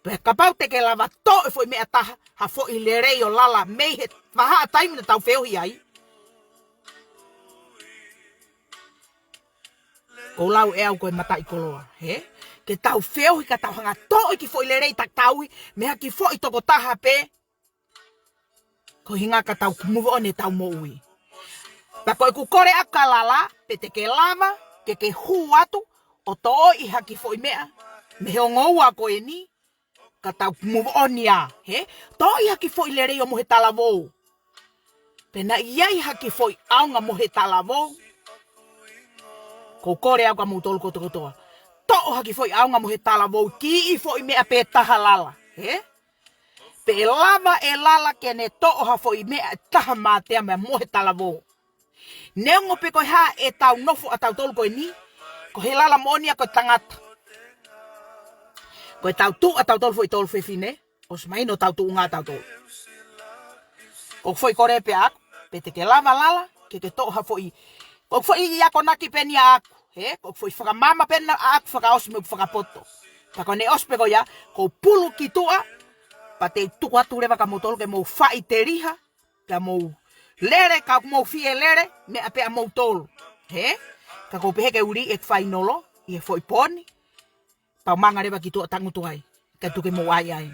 Pea kapau te ke lava toʻo e foʻi meʻa taha, ha foʻi lelei ʻo Lala mei he vahaʻa taimi naʻa tau feohi ai, ʻoku ou lau ʻe au ko e mataʻikoloa, hē? Ke tau feohi ka tau hanga toʻo e kiʻi foʻi lelei taki tauhi mei ha kiʻi foʻi tokotaha pē, ko e ʻuhinga ka tau move on ʻetau moʻui. Pea ko ʻeku kole ʻaʻaku kia Lala, pe te ke lava ke ke hū atu ʻo toʻo ha kiʻi foʻi meʻa mei he ongo ua ko eni, ka tau move on ia, hē? Toʻo ha kiʻi foʻi lelei ʻo Mohe Talavou. Pe naʻe ʻi ai ha kiʻi foʻi ʻaonga Mohe Talavou. ʻOku ou kole au kia moutolu kotokotoa, toʻo ha kiʻi foʻi ʻaonga Mohe Talavou, kiʻi foʻi meʻa pē taha Lala, hē? Pe ʻe lava ʻe Lala ke ne toʻo ha foʻi meʻa ʻe taha mātea mei Mohe Talavou. Neongo pe ko e hā ʻetau nofo ʻatautolu ko eni, ko Heilala moʻoni ia ko e tangata. Ko ʻetau tuʻu ʻatautolu foʻi tolu fefine, ʻosi mahino ʻetau tuʻunga ʻatautolu. Ko ʻeku foʻi kole pē ʻaʻaku, pe te ke lava Lala ke ke toʻo ha foʻi, ko ʻeku foʻi akonaki pē eni ʻaʻaku, hē? Ko ʻeku foʻi fakamaama pē ena ʻaʻaku fakaʻosi mo ʻeku fakapoto. Pea ko ʻene ʻosi pē ko ia, ʻoku ou pulu ki tuʻa, pea te u tuku atu leva kia moutolu ke mou faʻiteliha, pea mou lele, ka mou fie lele, meʻa pē ʻa moutolu, hē? Ka ʻoku ou pehē ke u lī ʻeku fainolo ʻi he foʻi pō ni, pea u manga leva ki tuʻa tangutu ai, kae tuku ke mou ʻai ai.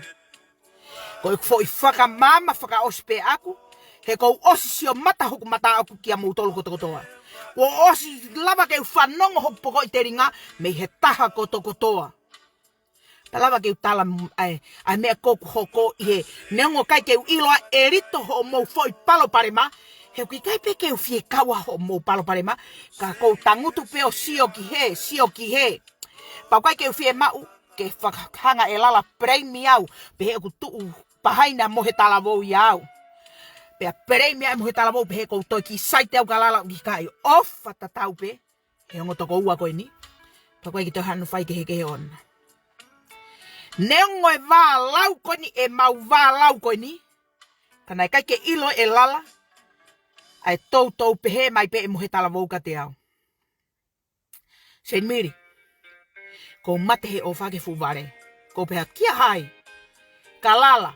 Ko ʻeku foʻi fakamaama fakaʻosi pē ʻaʻaku, he kuo u ʻosi sio mata hoku mata ʻaʻaku kia moutolu kotokotoa. Kuo ʻosi lava ke u fanongo hoku pokoʻi telinga mei he taha kotokotoa. Pea lava ke u tala m-, ʻa e, ʻa e meʻa ʻoku hoko ʻi he, neongo ʻikai ke u ʻilo ʻa e lito hoʻomou foʻi palopalema, he ʻoku ʻikai pē ke u fie kau ʻa hoʻomou palopalema, ka ʻoku ou tangutu pē ʻo sio ki hē, sio ki hē. Pea ʻoku ʻikai ke u fiemaʻu ke fakahanga ʻe Lala blame au, pehē ʻoku tuʻu behind ʻa Mohe Talavou ʻia au. Pea blame ʻa Mohe Talavou pehē ʻoku ou toe kiʻi side au ka Lala, ʻoku ʻikai, ʻofa tatau pē he ongo tokoua ko eni. Pea ʻoku ʻikai ke toe hano fai kehekehe ʻona. Neongo e vālau ko eni, ʻemau vālau ko eni, ka naʻe ʻikai ke ʻilo ʻe Lala ʻa e toutou pehē mai pē ʻe Mohe Talavou kiate au. Seini Mili, kuo u mate he ʻofa ki he fuʻu vale. Kuo u pehē kia hai? Kia Lala.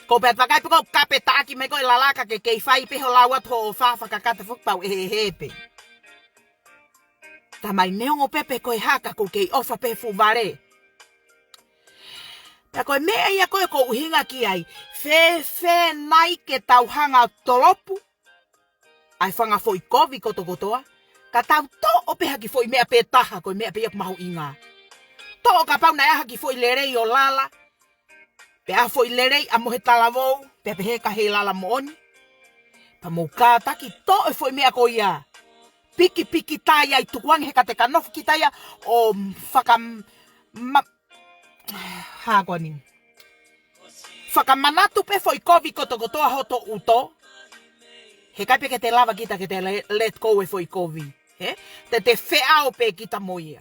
Kuo u pehē vakai pē ko e kape taʻaki mai ko ē Lala ka ke kei fai pē hoʻo lau atu hoʻo ʻofa, fakakata foki pau ʻe he, he pē. Talamai neongo pē pe ko e hā ka ʻoku ou kei ʻofa pē he fuʻu vale. Pea ko e meʻa ia ko ē ʻoku ou ʻuhinga ki ai. Fēfē nai ke tau hanga ʻo tolopu ʻa e fanga foʻi kovi kotokotoa, ka tau toʻo pē ha kiʻi foʻi meʻa pē taha, ko e meʻa pē ia ʻoku mahuʻinga. Toʻo kapau naʻe ʻi ai ha kiʻi foʻi lelei ʻo Lala, pe ha foʻi lelei ʻa Mohe Talavou, pea pehē ka ʻi ai Lala moʻoni. Pea mou kātaki toʻo e foʻi meʻa ko ia. Pikipiki tai ai tukuange he ka te ka nofo kita ia ʻo fakam-, ma-, hā ko eni. Fakamanatu pē foʻi kovi kotokotoa hoto ʻuto. He ʻikai pē ke te lava kita ke te le-, let go e foʻi kovi. He? Te te feʻao pē kita mo ia.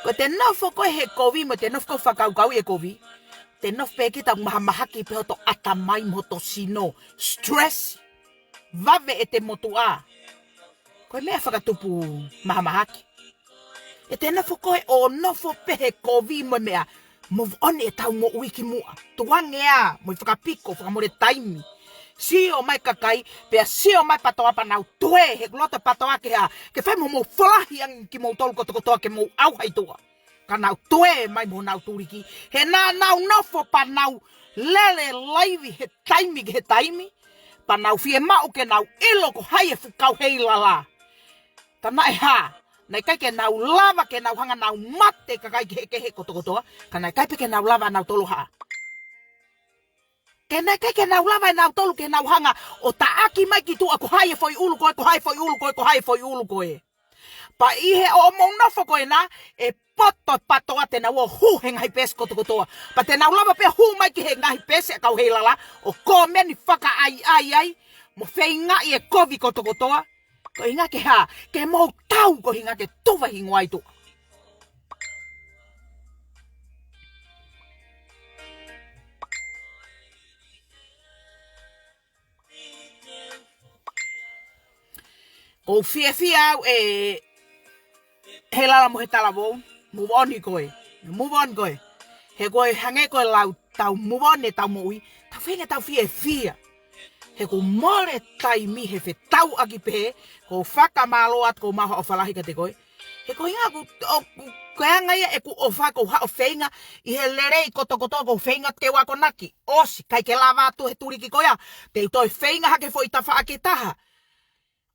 Ko e te nofo ko ē he kovi mo e te nofo ko ē fakakaukau e kovi. Te nofo pē kita mahamahaki pē hoto ʻatamai mo hoto sino. Stress. Vave ʻete motuʻa. Ko e meʻa fakatupu mahamahaki. ʻE te nofo ko ē ʻo nofo pē he kovi mo e meʻa. Move on ʻetau moʻui ki muʻa. Tukuange ā, mo e fakapiko, fakamole taimi. Sio mai kakai, pea sio mai PATOA pea nau toe, he ʻoku loto PATOA ke hā, ke fai mo mou folahi ange kimoutolu kotokotoa ke mou ʻauha ʻi tuʻa. Ka nau toe mai mo nau tuliki. He naʻa nau nofo pea nau lele laivi he taimi ki he taimi. Pea nau fiemaʻu ke nau ʻilo ko hai e fuʻu kau hei Lala. Ka naʻe hā, naʻe ʻikai ke nau lava ke nau hanga nau mate kakai kehekehe kotokotoa, ka naʻe ʻikai pē ke nau lava nautolu hā. Ke naʻe ʻikai ke nau lava ʻe nautolu ke nau hanga ʻo taʻaki mai ki tuʻa ko hai e foʻi ʻulu ko ē, ko hai e foʻi ʻulu ko ē, ko hai e foʻi ʻulu ko ē. Pea ʻi he ʻoʻomou nofo ko ena, ʻe poto PATOA te nau ō hū he ngaahi peesi kotokotoa. Pea te nau lava pē hū mai ki he ngaahi peesi ʻa e kau hei Lala, ʻo kōmeni fakaʻaiʻai ai, mo feingaʻi e kovi kotokotoa. Ko e ʻuhinga ke hā, ke mou tau ko e ʻuhinga ke tufa hingoa ʻi tuʻa. ʻOku ou fiefia au ʻe he Lala Mohe Talavou, move on koe. Move on koe. He ko e hangē ko e lau tau move on ʻetau moʻui, tau feinga tau fiefia. He ʻoku mole taimi he fetauʻaki pē, ʻoku ou fakamālō atu ʻoku ou maʻu ha ʻofa lahi kiate koe. He ko e ʻuhinga ʻoku, ʻoku, ko e anga ia ʻeku ʻofa ʻoku ou haʻu ʻo feinga, ʻi he lelei kotokotoa ʻoku ou feinga ke u akonaki. ʻOsi, ʻikai ke lava atu he tuliki ko ia, te u toe feinga hake foʻi tafaʻaki ʻe taha.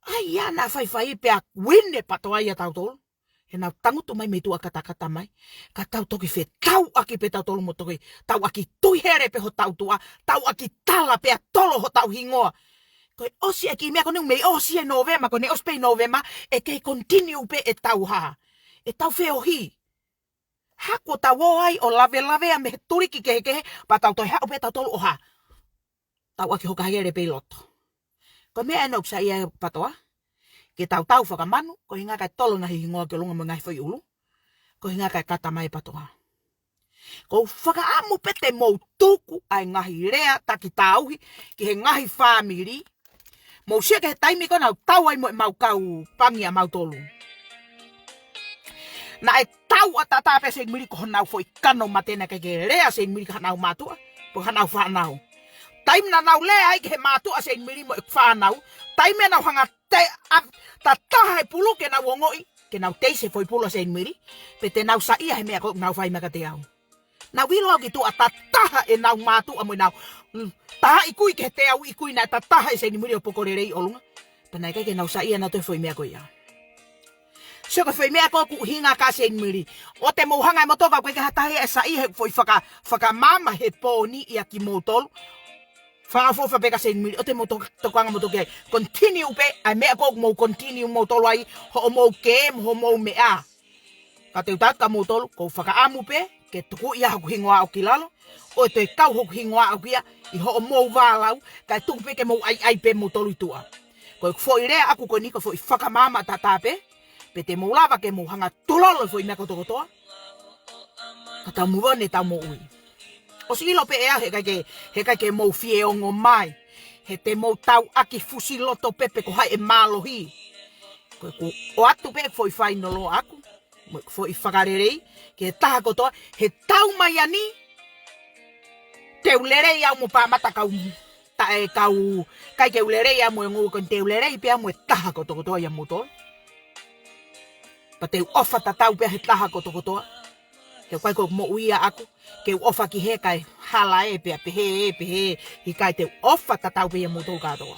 ʻAi ia naʻa faifai pea uine PATOA ia tautolu. He nau tangutu mai mei tuʻa katakata mai. Ka tau toki fetauʻaki pē tautolu mo toki, tauʻaki tui hele pē hotau tuʻa, tauʻaki tala pea tolo hotau hingoa. Ko e ʻosi e kiʻi meʻa ko eni mei ʻosi e Nōvema, ko eni ʻosi pē ʻi Nōvema, ʻe kei continue pē ʻetau hā. ʻEtau feohi. Hā kuo tau ō ai ʻo lavelavea mei he tuliki kehekehe, pea tau toe haʻu pē tautolu ʻo hā. Tauʻaki hoka hele pē ʻi loto. Ko e meʻa ena ʻoku saiʻia ai PATOA. Ke tau tau fakamanu, ko e ʻuhinga kae tolo e ngaahi hingoa ki ʻolunga mo e ngaahi foʻi ʻulu. Ko e ʻuhinga kae kata mai PATOA. ʻOku ou fakaʻamu pē te mou tuku ʻa e ngaahi lea taki tauhi ki he ngaahi fāmili. Mou sio ki he taimi ko ē naʻa nau tau ai mo ʻemau kau pangi ʻamautolu. Naʻe tau ʻataʻatā pē Seini Mili ko honau foʻi kano mate naʻe ʻikai ke lea Seini Mili ki haʻanau mātuʻa, pe ko haʻanau fānau. Taimi naʻa nau lea ai ki he mātuʻa Seini Mili mo e fānau, taimi naʻa nau hanga ʻo tataha e pulu ke nau ongoʻi, ke nau teisi e foʻi pulu ʻa Seini Mili, pe te nau saiʻia he meʻa ko ē naʻa nau fai mai kiate au. Naʻa nau ʻilo au ki tuʻa tataha ʻenau mātuʻa mo ʻenau, mm, taha ikui ki he teau ikui naʻe tataha ʻe Seini Mili ʻo poko lelei ʻolunga. Pea naʻe ʻikai ke nau saiʻia nautolu he foʻi meʻa ko ia. Sio ko e foʻi meʻa ko ē ʻoku ʻuhinga kia Seinimili. ʻOua te mou hanga ʻe moutolu ka ʻoku ʻikai ke ha taha ia ʻe saiʻia he foʻi faka, fakamaama he pō ni ia kimoutolu. Fakaʻofoʻofa pē kia Seinimili, ʻoua te mou to-, tokanga moutolu ki ai. Continue pē, ʻa e meʻa ko ē ʻoku mou continue moutolu ai, hoʻomou kē, mo hoʻomou meʻa. Ka te u tala atu kia moutolu, ʻoku ou fakaʻamu pē, ke tukuʻi ʻa hoku hingoa ʻo ki lalo, ʻo toe kau hoku hingoa ʻo ki ai, ʻi hoʻomou vālau, kae tuku pē ke mou ʻaiʻai pē moutolu ʻi tuʻa. Ko e foʻi lea ʻaku ko eni ko e foʻi fakamaama tatau pē, pe te mou lava ke mou hanga tulolo foʻi meʻa kotokotoa. Ka tau move on ʻetau moʻui. ʻOsi ʻilo pē ʻe au he ʻikai ke, he ʻikai ke mou fie ongo mai. He te mou tauʻaki fusi loto pē pe ko hai ʻe mālohi. Ko ʻeku ʻoatu pē foʻi fainolo ʻaku. Mo e foʻi fakalelei, ki he taha kotoa, he taʻu mai ʻeni, te u lelei au mo Pāmata kau, taʻe kau, ʻikai ke u lelei au mo e ngoue ko eni te u lelei pē au mo e taha kotokotoa ia moutolu. Pea te u ʻofa tatau pē he taha kotokotoa. He ʻoku ʻikai ko e moʻui ia ʻaku, ke u ʻofa ki he kae hala ē pea pehē ē pehē, ʻikai te u ʻofa tatau pē ia moutolu kātoa.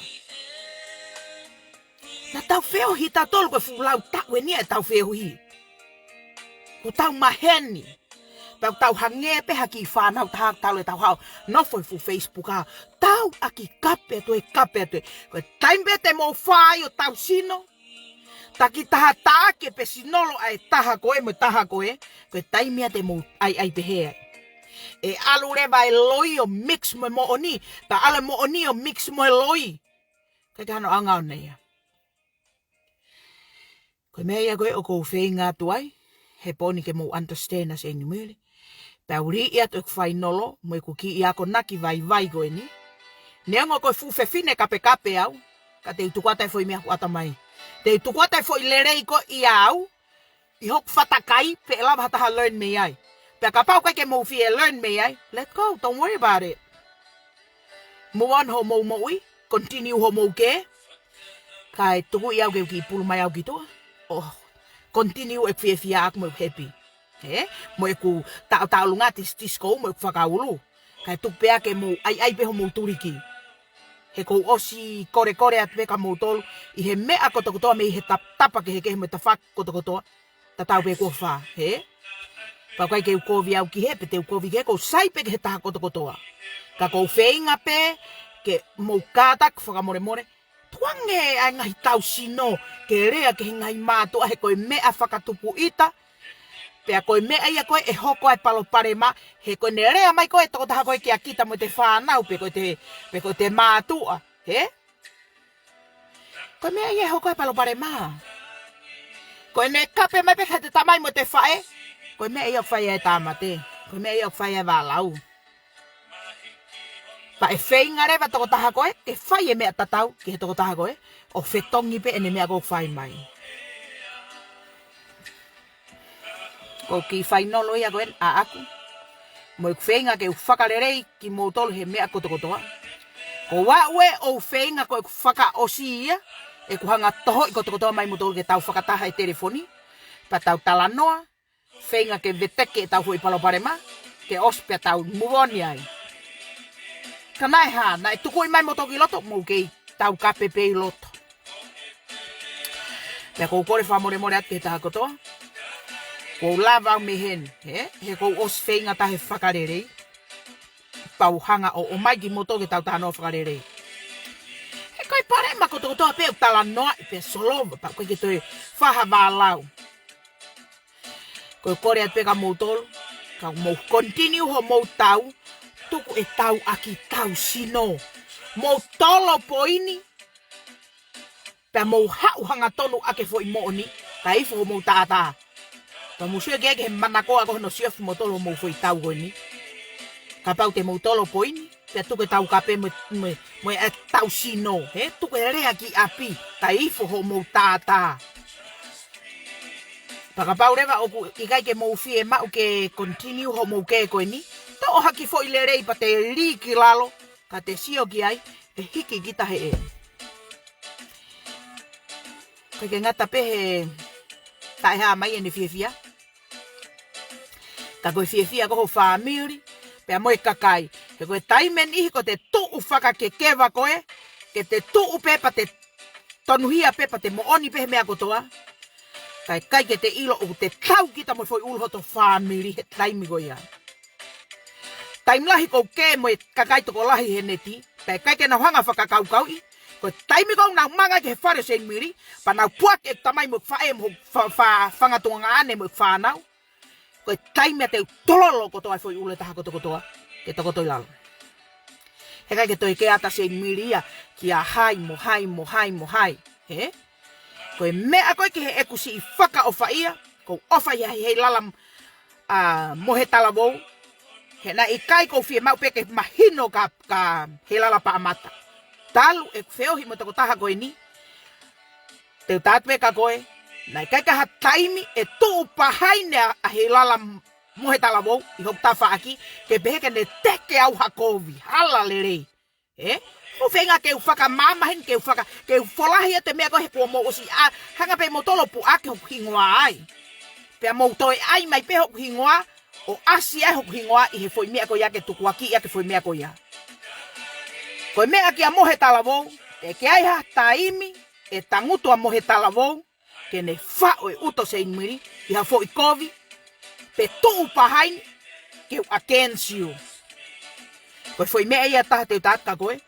Naʻa tau feohi tautolu ko e fuʻu lau taʻu ʻeni ʻetau feohi. Ko ʻetau maheni. Pea tau hangē pē ha kiʻi fānau taha talu ʻetau haʻu. Nofo he fuʻu Facebook ʻa. Tauʻaki kape atu ē, kape atu ē. Ko e taimi pē te mou fai ʻo tau sino. Takitaha taʻaki pē sinolo ʻa e taha ko ē mo e taha ko ē. Ko e taimi ia te mou ʻaiʻai pehē ai. ʻE ʻalu leva e loi ʻo mix mo e moʻoni. Pea ʻalu e moʻoni ʻo mix mo e loi. ʻIkai ke hano ʻaonga ʻona ia. Ko e meʻa ia ko ē ʻoku ou feinga atu ai, he pō ni ke mou understand ʻa Seinimili. Pea u lī atu ʻeku fainolo, mo ʻeku kiʻi akonaki vaivai ko eni. Neongo ko e fuʻu fefine kapekape au, ka te u tuku atu e foʻi meʻa ʻoku ʻata mai. Te u tuku atu e foʻi lelei ko ia au, ʻi hoku fatakai, pe ʻe lava ha taha learn mei ai. Pea kapau ʻikai ke mou fie learn mei ai, let go, don't worry about it. Move on hoʻomou moʻui, continue hoʻomou kē. Kae tuku ia au ke u kiʻi pulu mai au ki tuʻa. ʻO continue ʻeku fiefia ʻaku mo ʻeku happy. He? Mo ʻeku taʻotaʻolunga tistiskou mo ʻeku fakaulu. Kae tuku pē ke mou ʻaiʻai pē hoʻomou tuliki. He ʻoku ou ʻosi kolekole atu pē kia moutolu. ʻI he meʻa kotokotoa mei he tap-, tapa kehekehe mo e tafaʻaki kotokotoa. Tatau pē kuo fā, he? Pea ʻikai ke u kovi au ki he, pe te u kovi ki he, ʻoku ou sai pē ki he taha kotokotoa. Ka ʻoku ou feinga pē, ke mou kātaki fakamolemole. Tuku ange ʻa e ngaahi tau sino, ke lea ki he ngaahi mātuʻa he ko e meʻa fakatupu ʻita. Pea ko e meʻa ia ko ē ʻe hoko ai e palopalema, he ko ʻene lea mai ko ē tokotaha ko ē kia kita mo ʻete fānau, pe ko ʻete, pe ko ʻete mātuʻa, he? Ko e meʻa ia ʻe hoko ai e palopalema. Ko ʻene kape mai pē ki heʻete tamai mo ʻete faʻē. Ko e meʻa ia ʻoku fai ai e tāmate. Ko e meʻa ia ʻoku fai ai e vālau. Pea ʻe feinga leva tokotaha ko ē, ke fai e meʻa tatau ki he tokotaha ko ē, ʻo fetongi pē ʻene meʻa ʻoku fai mai. Ko e kiʻi fainolo ia ko ē ʻaʻaku. Mo ʻeku feinga ke u fakalelei kimoutolu he meʻa kotokotoa. Ko au ē ʻoku ou feinga ko ʻeku fakaʻosi ia, ʻeku hanga tohoʻi kotokotoa mai moutolu ke tau fakataha he telefoni. Pea tau talanoa, feinga ke veteki ʻetau foʻi palopalema, ke ʻosi pea tau move on ai. Ka naʻe hā, naʻe tukuʻi mai moutolu ki loto, mou kei taukape pē ʻi loto. Pea ʻoku ou kole fakamolemole atu ki he taha kotoa. ʻOku ou lava au mei heni, he? He ʻoku ou ʻosi feinga taha he fakalelei. Pea u hanga ʻo, ʻomai kimoutolu ke tau talanoa fakalelei. He ko e palopalema kotokotoa pē ʻoku talanoaʻi pea solova, pea ʻoku ʻikai ke toe fai ha vālau. ʻOku ou kole atu pē kia moutolu, ka mou continue hoʻomou tau, tuku e tauʻaki tau sino. Mou tolo poini, pea mou haʻu hangatonu ʻaki e foʻi moʻoni, kae ifo hoʻomou tātā. Pea mou sio ki ai ki he manakoa ko hono siofi moutolu hoʻomou foʻi tau ko eni. Kapau te mou tolo poini, pea tuku e taukape mo, mo, mo e tau sino, he? Tuku e lea ki ʻapi, kae ifo hoʻomou tātā. Pea kapau leva ʻoku ʻikai ke mou fiemaʻu ke continue hoʻomou kē ko eni, toʻo ha kiʻi foʻi lelei pea te lī ki lalo, ka te sio ki ai, ʻe hiki kita he ʻea. ʻIkai ke ngata pē he taʻehāmai ʻene fiefia. Ka ko e fiefia ko ho fāmili, pea mo e kakai. He ko e taimi ʻe niʻihi ko ʻete tuʻu fakakekeva ko ē, ke te tuʻu pē pea te tonuhia pē pea te moʻoni pē he meʻa kotoa. Kae ʻikai ke te ʻilo ʻoku te tau kita mo e foʻi ʻulu hoto fāmili he taimi ko ia. Taimi lahi ʻoku ou kē mo e kakai tokolahi he neti, pea ʻikai ke nau hanga fakakaukauʻi, ko e taimi ko ē ʻoku nau manga ki he fale ʻo Seinimili, pea nau puake ʻeku tamai mo ʻeku faʻē mo e fa-, fa-, fanga tuongaʻane mo ʻeku fānau. Ko e taimi ia te u tololo kotoa e foʻi ʻulu ʻe taha kotokotoa, ke tokoto ʻi lalo. He ʻikai ke toe kē ʻa Seinimili ia kia hai mo hai mo hai mo hai. Hē? Ko e meʻa ko ē ki heʻeku siʻi fakaʻofaʻia, ʻoku ou ʻofa ia he Heilala, ʻa, Mohe Talavou. He naʻe ʻikai, ʻoku ou fiemaʻu pē ke mahino kia, kia Heilala Paʻamata. Talu ʻeku feohi mo e tokotaha ko eni, te u tala atu pē kia koe, naʻe ʻikai ke ʻi ai ha taimi ʻe tuʻu pahai ni ʻa, ʻa Heilala Mohe Talavou ʻi hoku tafaʻaki, ke pehē ke ne teke au ha kovi, hala lelei. Ē? ʻOku ou feinga ke u fakamamahiʻi, ke u faka-, ke u folahi ʻa e meʻa ko ē he kuo mou ʻosi ʻa, hanga pē moutolu ʻo puʻaki hoku hingoa ai. Pea mou toe ʻai mai pē hoku hingoa, ʻo ʻasi ai hoku hingoa ʻi he foʻi meʻa ko ia ke tukuakiʻi ʻaki e foʻi meʻa ko ia. Ko e meʻa kia Mohe Talavou, ʻe ʻikai ke ʻi ai ha taimi ʻe tangutu ʻa Mohe Talavou ke ne faʻo e ʻuto Seinimili ʻi ha foʻi kovi, pe tuʻu pahai ni ke u against you. Ko e foʻi meʻa ia ʻe taha te u tala atu kia koe,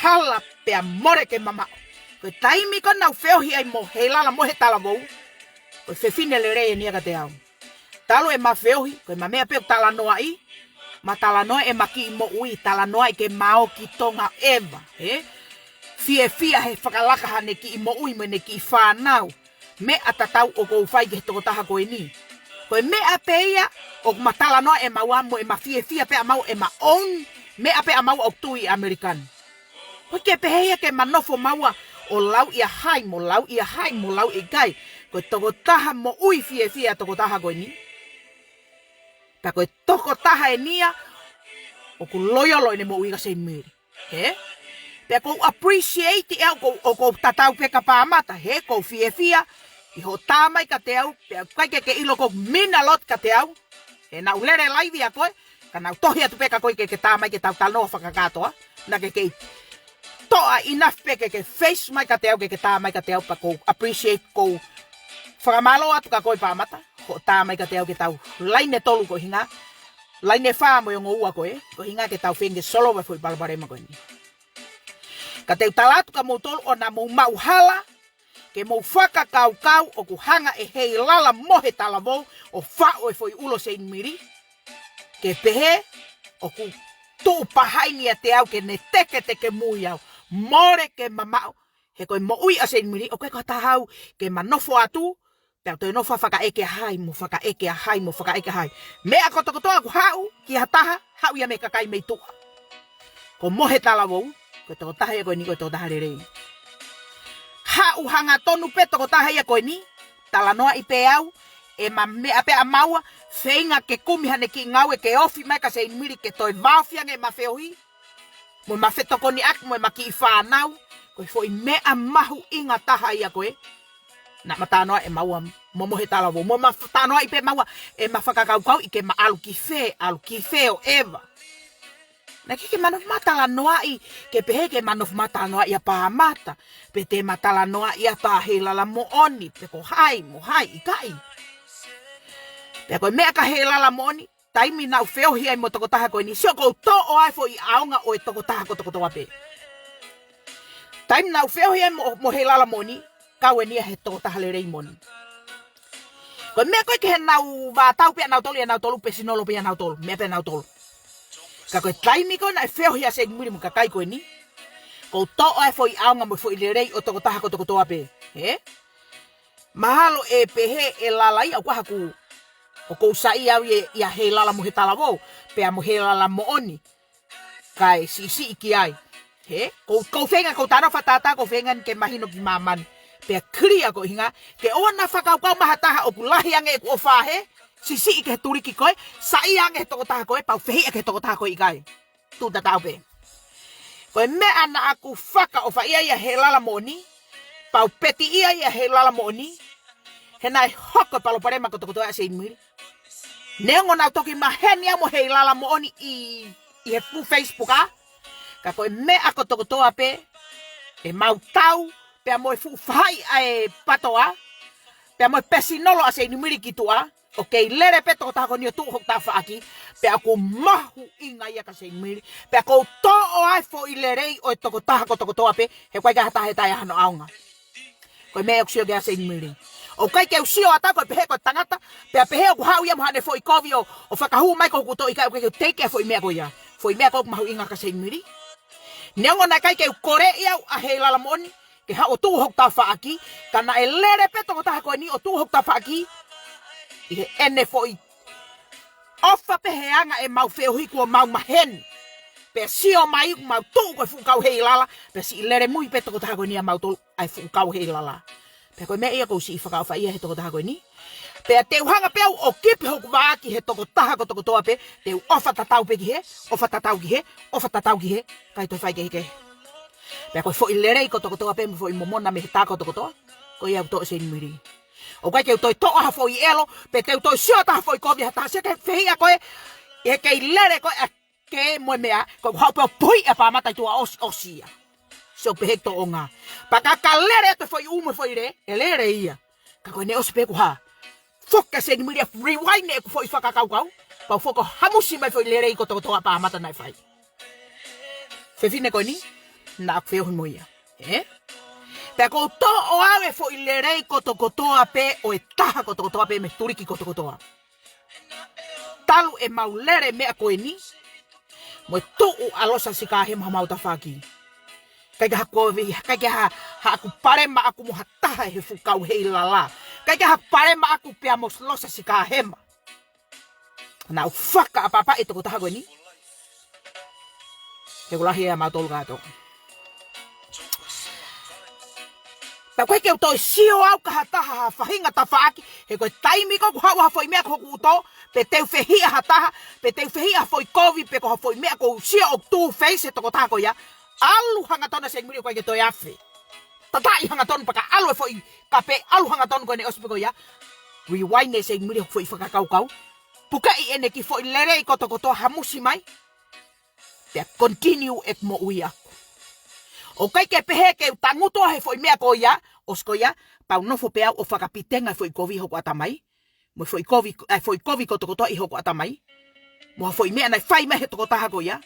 hala pea mole ke mamaʻo. Ko e taimi ko ē naʻa ku feohi ai mo Heilala Mohe Talavou, ko e fefine lelei eni ia kiate au. Talu ʻema feohi, ko ʻema meʻa pē ʻoku talanoaʻi, ma talanoa ʻema kiʻi moʻui, talanoaʻi ke ma ō ki Tonga ʻeva, ē? Fiefia he fakalaka haʻane kiʻi moʻui mo ʻene kiʻi fānau. Meʻa tatau ʻoku ou fai ki he tokotaha ko eni. Ko e meʻa pē ia ʻoku ma talanoa ʻe maua mo ʻema fiefia pē ʻa maua ʻema own, meʻa pē ʻa maua ʻoku tuʻu ʻi ʻAmelika ni. ʻOku ʻikai ke pehē ia ke ma nofo maua ʻo lauʻi ʻa hai, mo lauʻi ʻa hai, mo lauʻi ʻikai. Ko e tokotaha moʻui fiefia tokotaha ko eni. Pea ko e tokotaha eni ia ʻoku loyal ʻene moʻui kia Seinimili. Hē? Pea ʻoku ou appreciate ʻe au, ʻoku ou, ʻoku ou tatau pē kia Paʻamata, hē, ʻoku ou fiefia ʻi hoʻo tā mai kiate au, pea ʻikai ke ke ʻilo ʻoku mean a lot kiate au. He naʻa ku lele laivi ʻa koe, ka naʻa ku tohi atu pē kia koe ke ke tā mai ke tau talanoa fakakātoa, naʻa ke kei toʻa enough pē ke ke face mai kiate au, ke ke tā mai kiate au, pea ʻoku ou appreciate, ʻoku ou fakamālō atu kia koe Paʻamata hoʻo tā mai kiate au ke tau laine tolu ko e ʻuhinga, laine fā mo e ongo ua ko ē, ko e ʻuhinga ke tau feinga ke solova e foʻi palopalema ko eni. Ka te u tala atu kia moutolu ʻoua naʻa mou maʻu hala, ke mou fakakaukau ʻoku hanga ʻe Heilala Mohe Talavou ʻo faʻo e foʻi ʻulu Seinimili, ke pehē ʻoku tuʻu pahai ni ʻiate au ke ne teketeke mui au. Mole ke mamaʻo, he ko e moʻui ʻa Seinimili, ʻoku ʻikai ko ha taha au ke ma nofo atu, pea toe nofo fakaʻeke ʻa hai, mo fakaʻeke ʻa hai, mo fakaʻeke ʻa hai. Meʻa kotokotoa ʻoku haʻu ki ha taha, haʻu ia mei he kakai mei tuʻa. Ko Mohe Talavou, ko e tokotaha ia ko eni, ko e tokotaha lelei. Haʻu hangatonu pē tokotaha ia ko eni, talanoaʻi pē au, ʻema meʻa pē ʻa maua, feinga ke kumi haʻane kiʻi ngāue ke ofi mai kia Seinimili ke toe vāofi ange ʻema feohi, mo ʻema fetokoniʻaki mo ʻema kiʻi fānau, ko e foʻi meʻa mahuʻinga taha ia ko ē naʻa ma talanoa ʻe maua mo Mohe Talavou, mo ma talanoaʻi pē maua ʻema fakakaukauʻi ke ma ʻalu ki fē, ʻalu ki fē ʻo ʻeva. Naʻe ʻikai ke ma nofo ma talanoaʻi, ke pehē ke ma nofo ma talanoaʻi ʻa Paʻamata, pe te ma talanoaʻi ʻa Heilala Moʻoni, pe ko hai mo hai, ʻikai. Pea ko e meʻa kia Heilala Moʻoni, taimi naʻa ku feohi ai mo e tokotaha ko eni, sio ʻoku ou toʻo ai e foʻi ʻaonga ʻo e tokotaha kotokotoa pē. Taimi naʻa ku feohi ai mo, mo Heilala Moʻoni, kau eni ia he tokotaha lelei moʻoni. Ko e meʻa ko ē ke he nau vātau pē ʻa nautolu, ʻa nautolu, pe sinolo pē ʻa nautolu, meʻa pē ʻa nautolu. Ka ko e taimi ko ē naʻe feohi ai ʻa Seinimili mo e kakai ko eni, ʻoku ou toʻo ai e foʻi ʻaonga mo e foʻi lelei ʻo e tokotaha kotokotoa pē. Hē? Mahalo ʻe pehē ʻe lalaʻi au, ko e hā ʻoku, ʻoku ou saiʻia au ʻia, ʻia Heilala Mohe Talavou, pea mo Heilala Moʻoni, kae siʻisiʻi ki ai. Hē? ʻOku ou, ʻoku ou feinga, ʻoku ou talanoa fakatātā, ʻoku ou feinga ke mahino ki māmani. Pea clear ko e ʻuhinga, ke ʻoua naʻa fakakaukau mai ha taha ʻoku lahi ange ʻeku ʻofa hē, siʻisiʻi ki he tuliki ko ē, saiʻia ange he tokotaha ko ē, pea u fehiʻa ki he tokotaha ko ē ʻikai. Tuʻu tatau pē. Ko e meʻa naʻa ku fakaʻofaʻia ai ʻa Heilala Moʻoni, pea u petiʻia ai ʻa Heilala Moʻoni, he naʻe hoko e palopalema kotokotoa ʻa Seinimili. Neongo naʻa ku toki maheni au mo Heilala Moʻoni ʻi, ʻi he fuʻu Facebook ʻa, ka ko e meʻa kotokotoa pē, ʻemau tau, pea mo e fuʻu faʻahi ʻa e patoa, pea mo e pesinolo ʻa Seinimili ki tuʻa, ʻo kei lele pē tokotaha ko eni ʻo tuʻu hoku tafaʻaki, pea ʻoku mahuʻinga ia kia Seinimili, pea ʻoku ou toʻo ʻa e foʻi lelei ʻo e tokotaha kotokotoa pē, he ʻoku ʻikai ke ʻi ai ha taha ʻe taʻe ʻi ai hano ʻaonga. Ko e meʻa ʻoku ou sio ki ai ʻa Seinimili. ʻOku ʻikai ke u sio ʻataʻatā ko e pehē ko e tangata, pea pehē ʻoku haʻu ia mo haʻane foʻi kovi ʻo, ʻo fakahū mai ko hoku uto, ʻikai, ʻoku ʻikai ke u teiki ʻa e foʻi meʻa ko ia. Foʻi meʻa ko ē ʻoku mahuʻinga kia Seinimili. Neongo naʻe ʻikai ke u kole ia au ʻa Heilala Moʻoni, ke haʻu ʻo tuʻu hoku tafaʻaki, ka naʻe lele pē tokotaha ko eni ʻo tuʻu hoku tafaʻaki, ʻi heʻene foʻi ʻofa pē he anga ʻemau feohi kuo mau maheni. Pea sio mai ʻoku mau tuʻu ko e fuʻu kau Heilala, pea siʻi lele mui pē tokotaha ko eni ʻia mautolu ʻa e fuʻu kau Heilala. Pea ko e meʻa ia ʻoku ou siʻi fakaʻofaʻia he tokotaha ko eni. Pea te u hanga pē au ʻo kipi hoku vā ki he tokotaha kotokotoa pē, te u ʻofa tatau pē ki hē, ʻofa tatau ki hē, ʻofa tatau ki hē, ʻikai toe fai kehekehe. Pea ko e foʻi lelei kotokotoa pē mo e foʻi momona mei he tā kotokotoa, ko ia ʻoku toʻo ʻe Seinimili. ʻOku ʻikai ke u toe toʻo ha foʻi ʻelo, pe te u toe sio ʻataʻatā ha foʻi kovi ʻa ha taha, sio ki he fehiʻa ko ē, ʻi he kei lele ko ē ʻa e kē mo e meʻa, ko e haʻu pē ʻo puhi ʻa Pāmata ʻi tuʻa, ʻosi, ʻosi ia. Sio pē he tōʻonga. Pea ka ka lele ʻa e foʻi ʻū mo e foʻi lē, ʻe lele ia. Ka ko ʻene ʻosi pē kuo hā. Foki ʻa Seinimili ʻo rewind ʻeku foʻi fakakaukau. Pea u foki ʻo hamusi mai foʻi lelei kotokotoa ʻa Pāmata naʻe fai. Fefine ko eni, naʻa ku feohi mo ia. Ē? Pea ʻoku ou toʻo au e foʻi lelei kotokotoa pē ʻo e taha kotokotoa pē mei he tuliki kotokotoa. Talu ʻemau lele meʻa ko eni, mo e tuʻu ʻa Losa Sikahema ʻi homau tafaʻaki. ʻIkai ke ha kovi, ʻikai ke ha, haʻaku palema ʻaku mo ha taha he fuʻu kau Heilala. ʻIkai ke ha palema ʻaku pea mo Losa Sikahema. Naʻa ku fakaʻapaʻapa ʻi he tokotaha ko eni. He ʻoku lahi ʻa mautolu kātoa. Pea ʻoku ʻikai ke u toe sio au ki ha taha ha faʻahinga tafaʻaki, he ko e taimi ko ē ʻoku haʻu ha foʻi meʻa ki hoku uto, pe te u fehiʻa ha taha, pe te u fehiʻa ha foʻi kovi, pe ko ha foʻi meʻa ʻoku ou sio ʻoku tū face he tokotaha ko ia, ʻalu hangatonu ʻa Seinimili ʻoku ʻikai ke toe afe. Tataʻi hangatonu pea ka ʻalu e foʻi kape, ʻalu hangatonu ko ʻene ʻosi pē ko ia. Rewind ʻe Seinimili hoku foʻi fakakaukau. Pukeʻi ʻene kiʻi foʻi lelei kotokotoa, hamusi mai. Pea continue ʻeku moʻui ʻaku. ʻOku ʻikai ke pehē ke u tangutu au he foʻi meʻa ko ia, ʻosi ko ia, pea u nofo pē au ʻo fakapitenga e foʻi kovi ʻi hoku ʻatamai. Mo e foʻi kovi, ʻa e foʻi kovi kotokotoa ʻi hoku ʻatamai. Mo ha foʻi meʻa naʻe fai mai he tokotaha ko ia.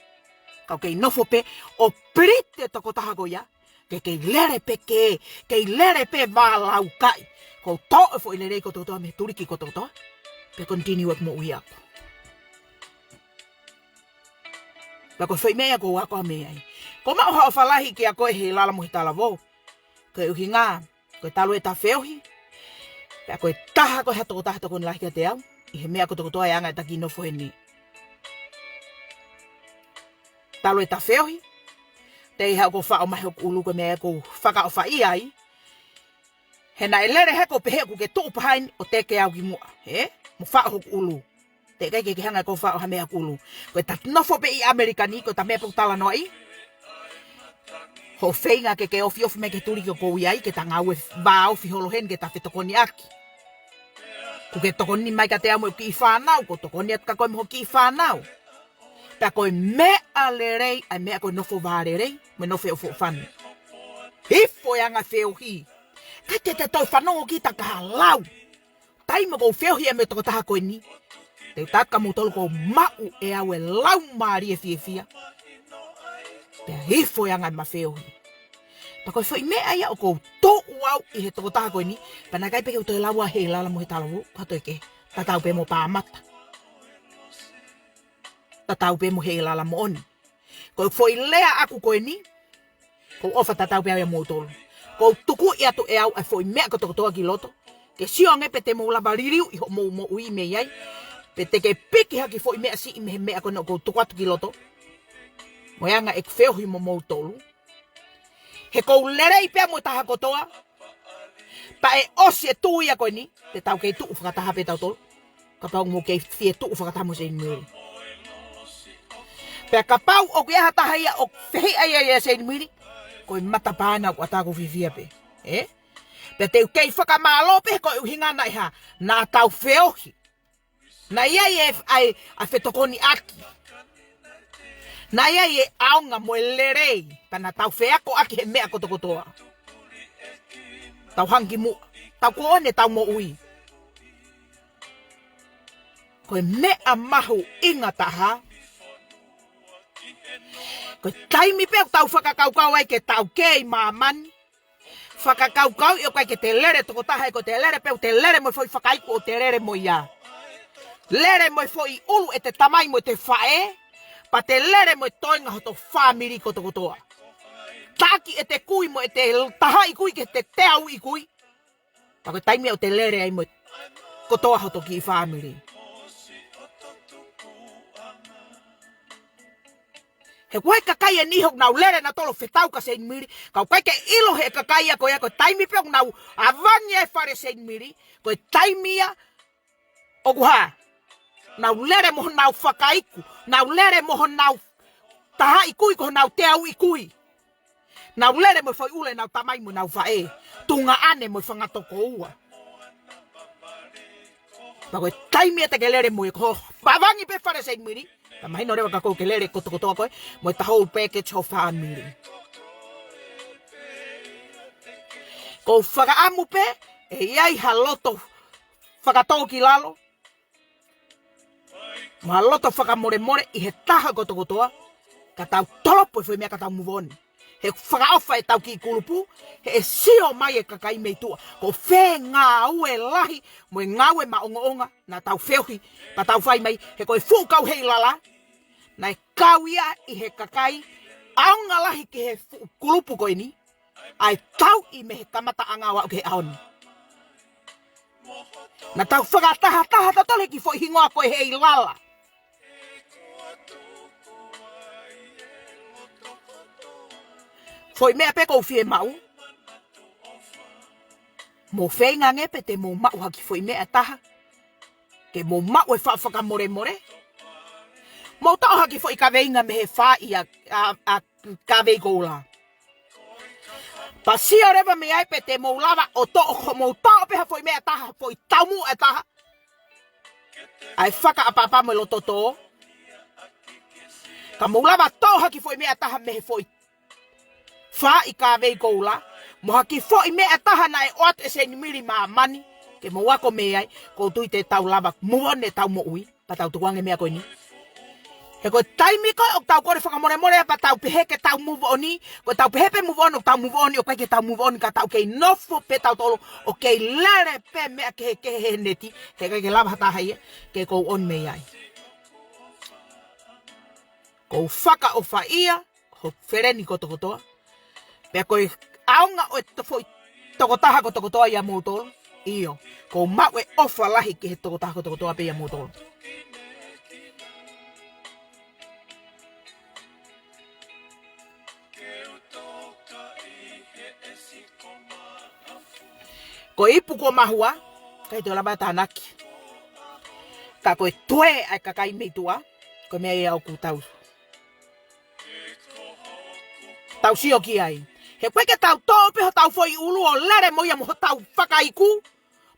Ka u kei nofo pē ʻo plead e tokotaha ko ia. Ke kei lele pē kē, kei lele pē vālaukaʻi. ʻOku ou toʻo e foʻi lelei kotokotoa mei he tuliki kotokotoa. Pea continue ʻeku moʻui ʻaku. Pea ko e foʻi meʻa ia ʻoku ou ako mei ai. ʻOku ou maʻu ha ʻofa lahi kiate koe Heilala mo e talavou. Ko e ʻuhinga, ko e talu ʻeta feohi. Pea ko e taha ko ē ha tokotaha tokoni lahi kiate au. ʻI he meʻa kotokotoa e anga ʻeta kiʻi nofo heni. Talu ʻeta feohi. Teʻeki ai haʻaku faʻo mai hoku ʻulu, ko e meʻa ia ʻoku ou fakaʻofaʻia ai. He naʻe lele he ʻoku pehē ʻoku ke tuʻu pē heni ʻo teke au ki muʻa, ē? Mo faʻo hoku ʻulu. Teʻeki ai ke ke hanga ʻe koe ʻo faʻo ha meʻa hoku ʻulu. Ko ʻeta nofo pē ʻi ʻAmelika ni, ko ʻeta meʻa pē ʻoku talanoaʻi. Hoʻo feinga ke ke ofiofi mai ki he tuliki ʻoku ou ʻi ai, ke ta ngāue vāofi holo heni ke ta fetokoniʻaki. ʻOku ke tokoni mai kiate au mo e kiʻi fānau, ʻoku ou tokoni atu kia koe mo hoʻo kiʻi fānau. Pea ko e meʻa lelei, ʻa e meʻa ko e nofo vālelei, mo e nofo feʻofoʻofani. Hifo e anga feohi. ʻIkai te te toe fanongo ki he tā ka lau. Taimi ʻoku ou feohi ai mo e tokotaha ko eni. Te u tala atu kia moutolu ʻoku ou maʻu ʻe au e laumālie fiefia. Pea hifo e anga ʻema feohi. Pea ko e foʻi meʻa ia ʻoku ou tuʻu au ʻi he tokotaha ko eni. Pea naʻe ʻikai pē ke u toe lau ʻa Heilala mo e talavou, ka toe kehe. Tatau pē mo Pāmata. Tatau pē mo Heilala Moʻoni. Ko e foʻi lea ʻaku ko eni, ʻoku ou ʻofa tatau pē au ʻia moutolu. ʻOku ou tukuʻi atu ʻe au ʻa e foʻi meʻa kotokotoa ki loto. Ke sio ange pe te mou lava liliu ʻi hoʻomou moʻui mei ai. Pe te ke piki ha kiʻi foʻi meʻa siʻi mei he meʻa ko ena ʻoku ou tuku atu ki loto. Mo e anga ʻeku feohi mo moutolu. He ʻoku ou lelei pē mo e taha kotoa. Pea ʻe ʻosi e tuʻu ia ko eni, te tau kei tuʻu fakataha pē tautolu. Kapau ʻoku mou kei fie tuʻu fakataha mo Seinimili. Pea kapau ʻoku ʻi ai ha taha ia ʻoku fehiʻa ia ʻia Seinimili, ko e matapā ena ʻoku ʻatā ʻoku ou fiefia pē. Ē? Pea te u kei fakamālō pē ko e ʻuhinga naʻe hā, naʻa tau feohi. Naʻe ʻi ai e, ʻa e, ʻa e fetokoniʻaki. Naʻe ʻi ai e ʻaonga mo e lelei, pea naʻa tau feakoʻaki he meʻa kotokotoa. Tau hanga ki muʻa. Tau ko ʻene tau moʻui. Ko e meʻa mahuʻinga taha. Ko e taimi pē ʻoku tau fakakaukau ai ke tau kē ʻi māmani. Fakakaukau ʻi ʻoku ʻikai ke te lele tokotaha, ʻe ko te lele pē ʻoku te lele mo e foʻi fakaiku ʻoku te lele mo ia. Lele mo e foʻi ʻulu ʻete tamai mo ʻete faʻē. Pea te lele mo e toenga hoto fāmili kotokotoa. Taki ʻete kui mo ʻete tahaʻi kui ki he teau ʻi kui. Pea ko e taimi ʻoku te lele ai mo e kotoa hoto kiʻi fāmili. He ko e kakai ʻe niʻihi ʻoku nau lele nautolu ʻo fetau kia Seinimili. Ka ʻoku ʻikai ke ʻilo he kakai ia ko ia ko e taimi pē ʻoku nau ʻavangi ai fale Seinimili. Ko e taimi ia ʻoku hā. Nau lele mo honau fakaiku. Nau lele mo honau tahaʻi kui ko honau teau ʻi kui. Nau lele mo e foʻi ʻulu ʻenau tamai mo ʻenau faʻē. Tuongaʻane mo e fanga tokoua. Pea ko e taimi ia te ke lele mo ia ko hoʻo ʻavangi pē fale Seinimili. Ka mahino leva ka ʻoku ke lele kotokotoa koe. Mo e taha ʻo e package ho fāmili. ʻOku ou fakaʻamu pē, ʻe ʻi ai ha loto fakatōkilalo. Mo ha loto fakamolemole ʻi he taha kotokotoa, ka tau tolopo e foʻi meʻa ka tau move on. He fakaʻofa ʻetau kiʻi kulupu, he ʻe sio mai e kakai mei tuʻa. Ko fē ngāue lahi, mo e ngāue maʻongoʻonga, naʻa tau feohi, ka tau fai mai, he ko e fuʻu kau Heilala, naʻe kau ia ʻi he kakai, ʻaonga lahi ki he fuʻu kulupu ko eni, ʻa e tauʻi mei he kamataʻanga ʻo aʻu ki he ʻaho ni. Naʻa tau fakatahataha tautolu he kiʻi foʻi hingoa ko e Heilala. Foʻi meʻa pē ʻoku ou fiemaʻu. Mou feinga ange pē te mou maʻu ha kiʻi foʻi meʻa ʻe taha. Ke mou maʻu e faʻa fakamolemole. Mou toʻo ha kiʻi foʻi kaveinga mei he faaʻi ʻa, ʻa, ʻa Kavei Koula. Pea sio leva mei ai pe te mou lava ʻo toʻo, ko mou toʻo pē ha foʻi meʻa ʻe taha, foʻi taumuʻa ʻe taha. ʻA e fakaʻapaʻapa mo e loto tō. Ka mou lava toʻo ha kiʻi foʻi meʻa ʻe taha mei he foʻi faaʻi Kavei Koula. Mo ha kiʻi foʻi meʻa ʻe taha naʻe ʻoatu ʻe Seinimili ʻi māmani. Ke mou ako mei ai, ʻoku ou tui te tau lava move on ʻetau moʻui. Pea tau tukuange meʻa ko eni. He ko e taimi ko ē ʻoku tau kole fakamolemole pea tau pehē ke tau move on. Ko ʻetau pehē pē move on, ʻoku tau move on, ʻoku ʻikai ke tau move on, ka tau kei nofo pē tautolu, ʻo kei lele pē meʻa kehekehe he neti, he ʻikai ke lava ha taha ia, ke move on mei ai. ʻOku ou fakaʻofaʻia ho feleni kotokotoa. Pea ko e ʻaonga ʻo e to-, foʻi tokotaha kotokotoa ʻia moutolu. ʻIo, ʻoku ou maʻu e ʻofa lahi ki he tokotaha kotokotoa pē ʻia moutolu. Ko e ipu kuo mahua, ʻikai te u lava ʻo tānaki. Ka ko e toe ʻa e kakai mei tuʻa, ko e meʻa ia ʻoku tau tau sio ki ai. He ʻoku ʻikai ke tau toʻo pē hotau foʻi ʻulu ʻo lele mo ia mo hotau fakaiku.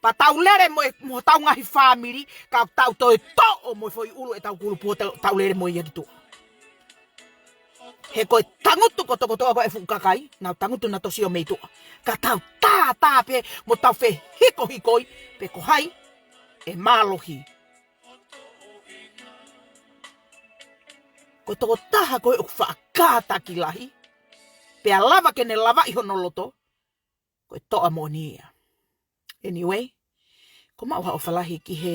Pea tau lele mo e, mo hotau ngaahi fāmili, ka tau toe toʻo mo e foʻi ʻulu ʻetau kulupu ʻo tau, tau lele mo ia ki tuʻa. He ko e tangutu kotokotoa ko e fuʻu kakai, nau tangutu naʻa tau sio mei tuʻa. Ka tau tātā pē mo tau fehikohikoi, pe ko hai ʻe mālohi. Ko e tokotaha ko ē ʻoku faʻa kātaki lahi, pea lava ke ne lavaʻi hono loto, ko e toʻa moʻoni ia. Anyway, ʻoku ou maʻu ha ʻofa lahi ki he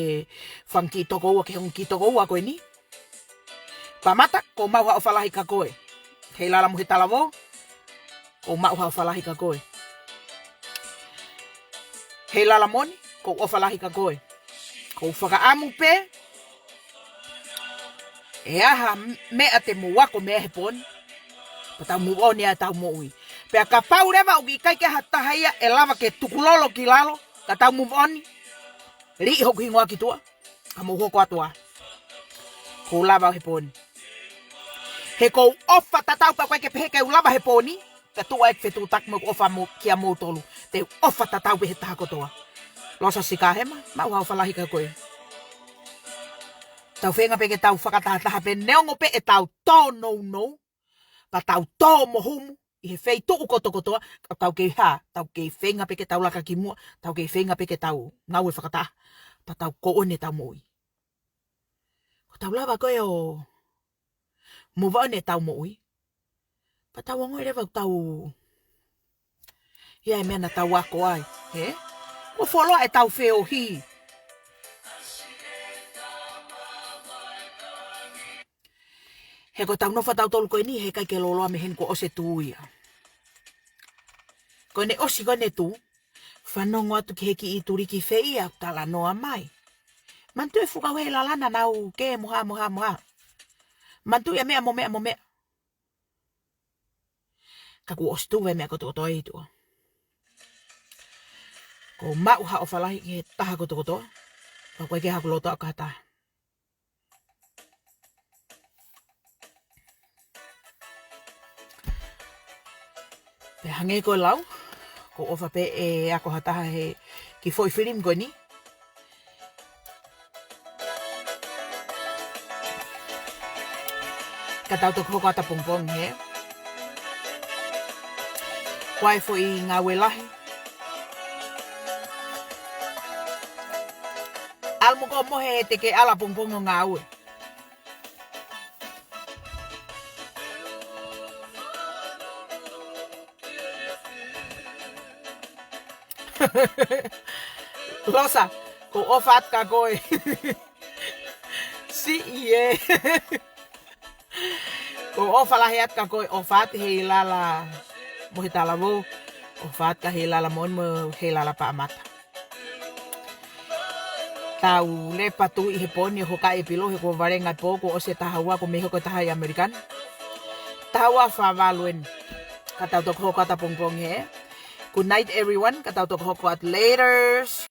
fanga kiʻi tokoua, ki he ongo kiʻi tokoua ko eni. Pamata, ʻoku ou maʻu ha ʻofa lahi kia koe. Heilala mo Hetalavou, ʻoku ou maʻu ha ʻofa lahi kia koe. Heilala Moni, ʻoku ou ʻofa lahi kia koe. ʻOku ou fakaʻamu pē, ʻe ʻi ai ha meʻa te mou ako mei he pō ni. Pea tau move on ʻetau moʻui. Pea kapau leva ʻoku ʻikai ke ʻi ai ha taha ia ʻe lava ke tukulolo ki lalo, ka tau move on. Liʻi hoku hingoa ki tuʻa. Ka mou hoko atu ā. ʻOku ou lava ʻo he pō ni. He ʻoku ou ʻofa tatau pē ʻoku ʻikai ke pehē ke u lava he pō ni. Ka tuʻu ai ʻeku fetuʻutaki mo ʻeku ʻofa mo, kia moutolu. Te u ʻofa tatau pē he taha kotoa. Losa Sikahema, maʻu ha ʻofa lahi kia koe. Tau feinga pē ke tau fakatahataha pē neongo pē ʻetau tōnounou. Pea tau tō mo humu. ʻi he feituʻu kotokotoa, ka tau kei hā, tau kei feinga pē ke tau laka ki muʻa, tau kei feinga pē ke tau ngāue fakataha, pea tau koʻene tau moʻui. Ko tau lava ko ē ʻo move on ʻetau moʻui, pea tau ongoʻi leva ʻoku tau, ʻi ai e meʻa naʻa tau ako ai, hē? Kuo fuoloa ʻetau feohi. He ko ʻetau nofo ʻatautolu ko eni, he ʻikai ke lōloa mei heni, kuo ʻosi e tuʻu ia. Ko ʻene ʻosi ko ʻene tuʻu, fanongo atu ki he kiʻi tuliki fē ia ʻoku talanoa mai. Manatuʻi e fuʻu kau Heilala naʻa nau kē mo hā, mo hā, mo hā. Manatuʻi e meʻa mo meʻa mo meʻa. Ka kuo ʻosi tuʻu e meʻa kotokotoa ʻi tuʻa. Ko e maʻu ha ʻofa lahi ki he taha kotokotoa. Ka ʻoku ʻikai ke haku loto ʻa ha taha. Pea hangē ko e lau, ʻoku ou ʻofa pē ʻe ako ha taha he kiʻi foʻi filimi ko eni. Ka tau toki hoko atu ʻapongipongi hē. Kuo ʻi ai e foʻi ngāue lahi. ʻAlu mo koe mo e teke ʻalu ʻapongipongi ʻo ngāue. Losa, ʻoku ou ʻofa atu kia koe. Siʻi ē. ʻOku ou ʻofa lahi atu kia koe, ʻofa atu Heilala mo e talavou, ʻofa atu kia Heilala mo, mo Heilala Paʻamata. Tau lepa atu ʻi he pō ni ʻo hokaʻi e pilo he kuo valenga e pō, kuo ʻosi e taha ua, kuo mei hoko e taha ʻi ʻAmelika ni. Taha ua fā valu eni. Ka tau toki hoko atu ʻapongipongi hē. Good night everyone, ka tau toki hoko atu, laters.